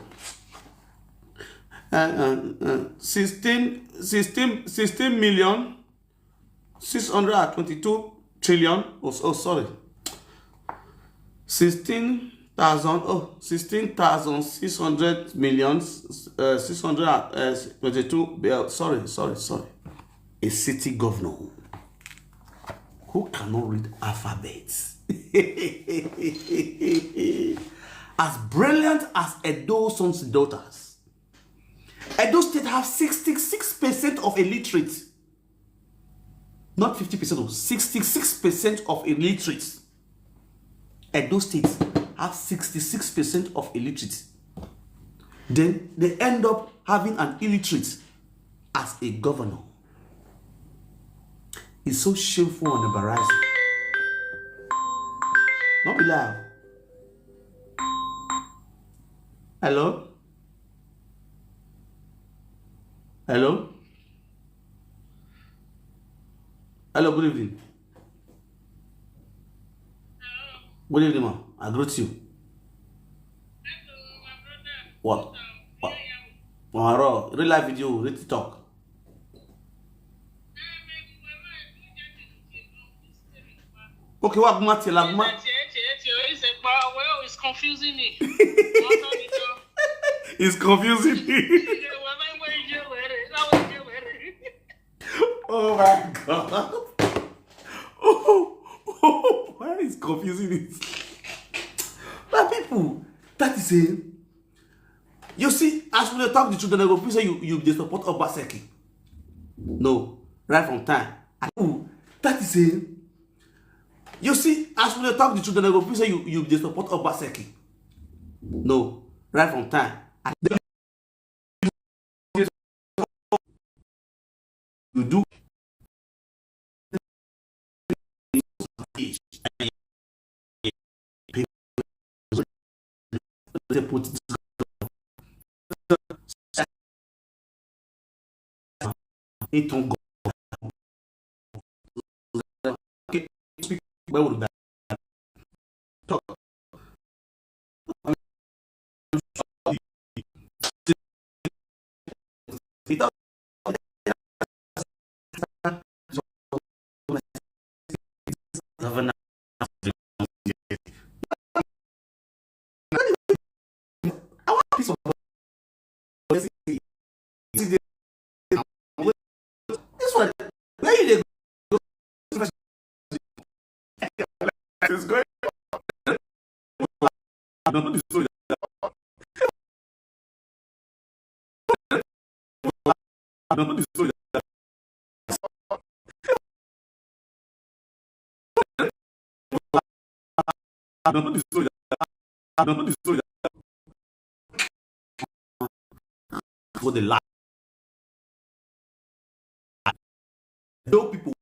Uh, uh, uh, sixteen, sixteen, sixteen million, six hundred and twenty-two trillion. Oh, s- oh, sorry. Sixteen thousand, oh, sixteen thousand six hundred million, uh, six hundred, uh, twenty-two bill. Sorry, sorry, sorry. A city governor who cannot read alphabets. As brilliant as Edo sons and daughters, Edo State have sixty-six percent of illiterates. Not fifty percent of, sixty-six percent of illiterates. Edo State have sixty-six percent of illiterates. Then they end up having an illiterate as a governor. It's so shameful and embarrassing. Not be lie. Hello? Hello? Hello, good evening. Good evening, ma. I greet you. What? What? Tomorrow, real life video, real talk. Okay, what Matthew, like, Ma- It's confusing me. It's confusing me. Oh my God. Oh, oh, why is confusing it? My people, that is it. You see, as we dey talk the truth, dem go feel say you, you dey support Obaseki. No, right from time. Ooh, that is it. You see, as we dey talk the truth, dem go feel say you, you dey support Obaseki. No, right from time. You do. They put it. Okay, speak. Where would that talk? I want piece of this one. Where you dey go? It's going. I don't know the story. I don't know the story. I don't know the story. I don't know the story. For the life. Those people,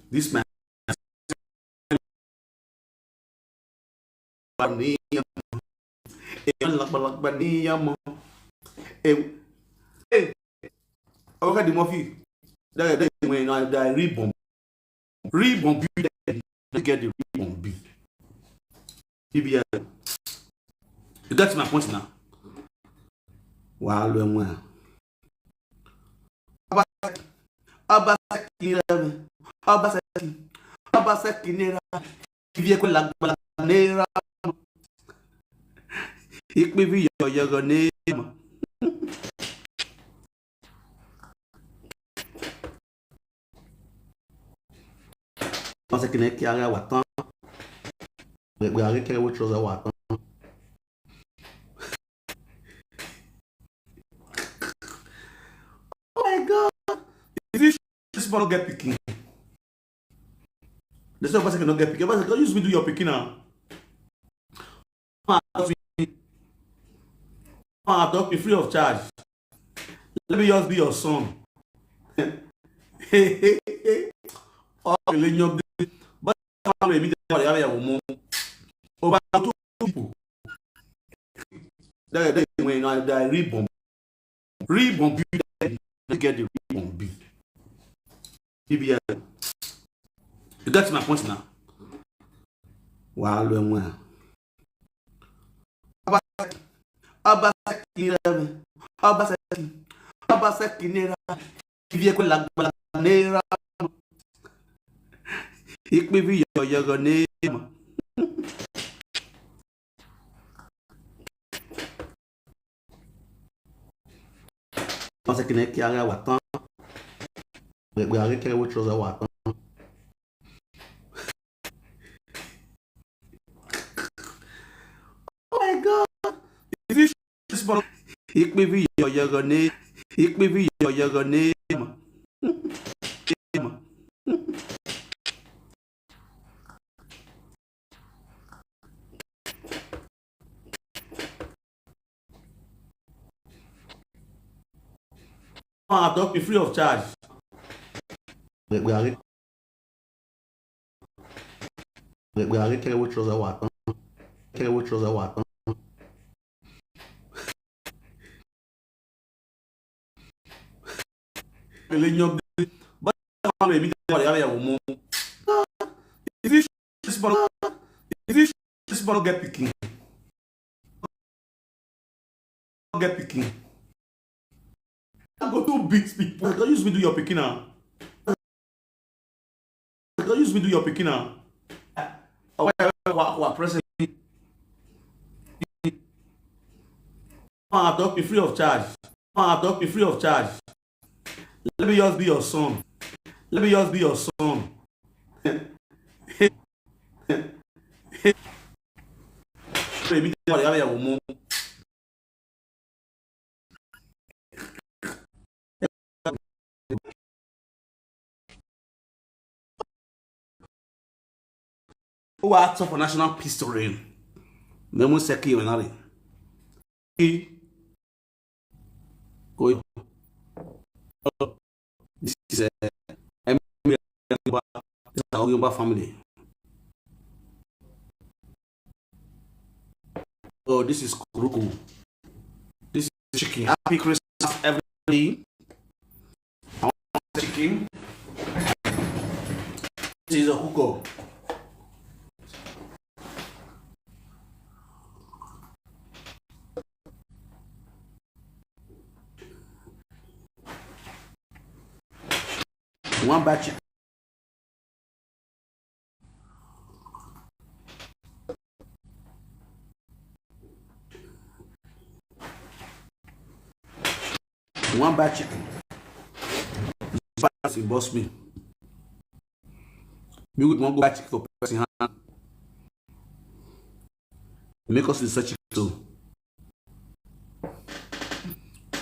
this man. Hey, hey, okay, the mafia. That, that when I die, reborn, reborn, be there. They get the reborn, be. B B L. You get my point now. Wow, lo ẹ̀wọ̀n. Obaseki, Obaseki nira, Obaseki, Obaseki nira. Ivie kwe la gbala nira. Ikpe vi yo yo nira. Obaseki ne ki ara wa tan. We we are kere we trouser wa tan. Oh my God! Is this this man no get pikin? They say Obaseki no get pikin. Obaseki, don't use me do your pikin now. Come and adopt me. Come and adopt me free of charge. Let me just be your son. All the young, but family, me, they have a woman. Over two people. That, that when I, I reborn, reborn, be, they get the reborn, be. B B L. You get my point now. Wow, lo ẹ̀wọ̀n. Obaseki, Obaseki nira, Obaseki, Obaseki nira. Ivie kwe la gbala nira. Ikpe vi yo yo nira. Obaseki ne ki ara wa tan. We we are kere we trouser wa tan. Oh my God! Is this this man? Ikpe vi yo yo nira. Ikpe vi yo yo nira. Come and adopt me free of charge. We we are we we are kere we trouser wa tan. Kere we trouser wa tan. Ele nyom de. But family, me, they have a woman. Is this this man? Is this this man get pikin? Get pikin. I go too big speak. Don't use me do your pikin now. Don't use me do your pikin now. Why, why, why, why pressing me? Come and adopt me free of charge. Come and adopt me free of charge. Let me just be your son. Let me just be your son. Èmi jẹ́ ọ̀rẹ́ ìyàwó mú. Who are top for national history? Memu Seki Wenari. This is a Yoruba, this is our Yoruba family. Oh, this is Kuruku. This is chicken. Happy Christmas, everybody. I want chicken. This is a hugo. One batch. One batch. This person boss me. Me with one go batch for person hand. Make us research it too.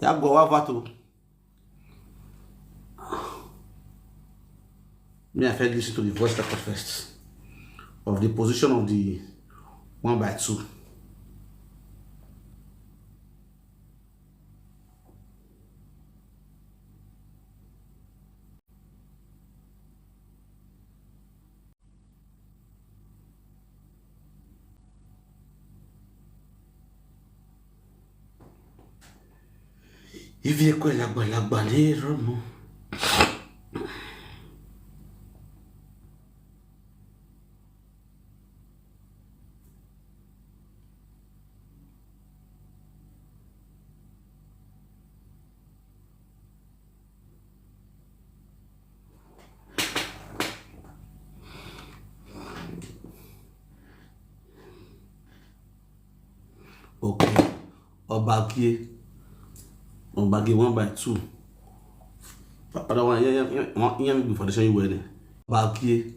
Ya go wa vato. Me, I first listen to the voice record first of the position of the one by two. Ivi ekwe lagba lagba le romo. Okay. Obakie. Obakie one by two. Father one, yeah, yeah, yeah, one, yeah, me before the show you wedding. Obakie.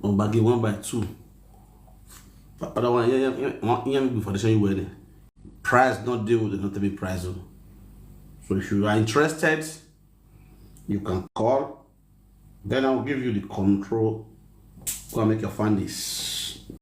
Obakie one by two. Father one, yeah, yeah, yeah, one, yeah, me before the show you wedding. Price not deal with the not to be price. Oh. So if you are interested, you can call. Then I'll give you the control. Go and make your findings.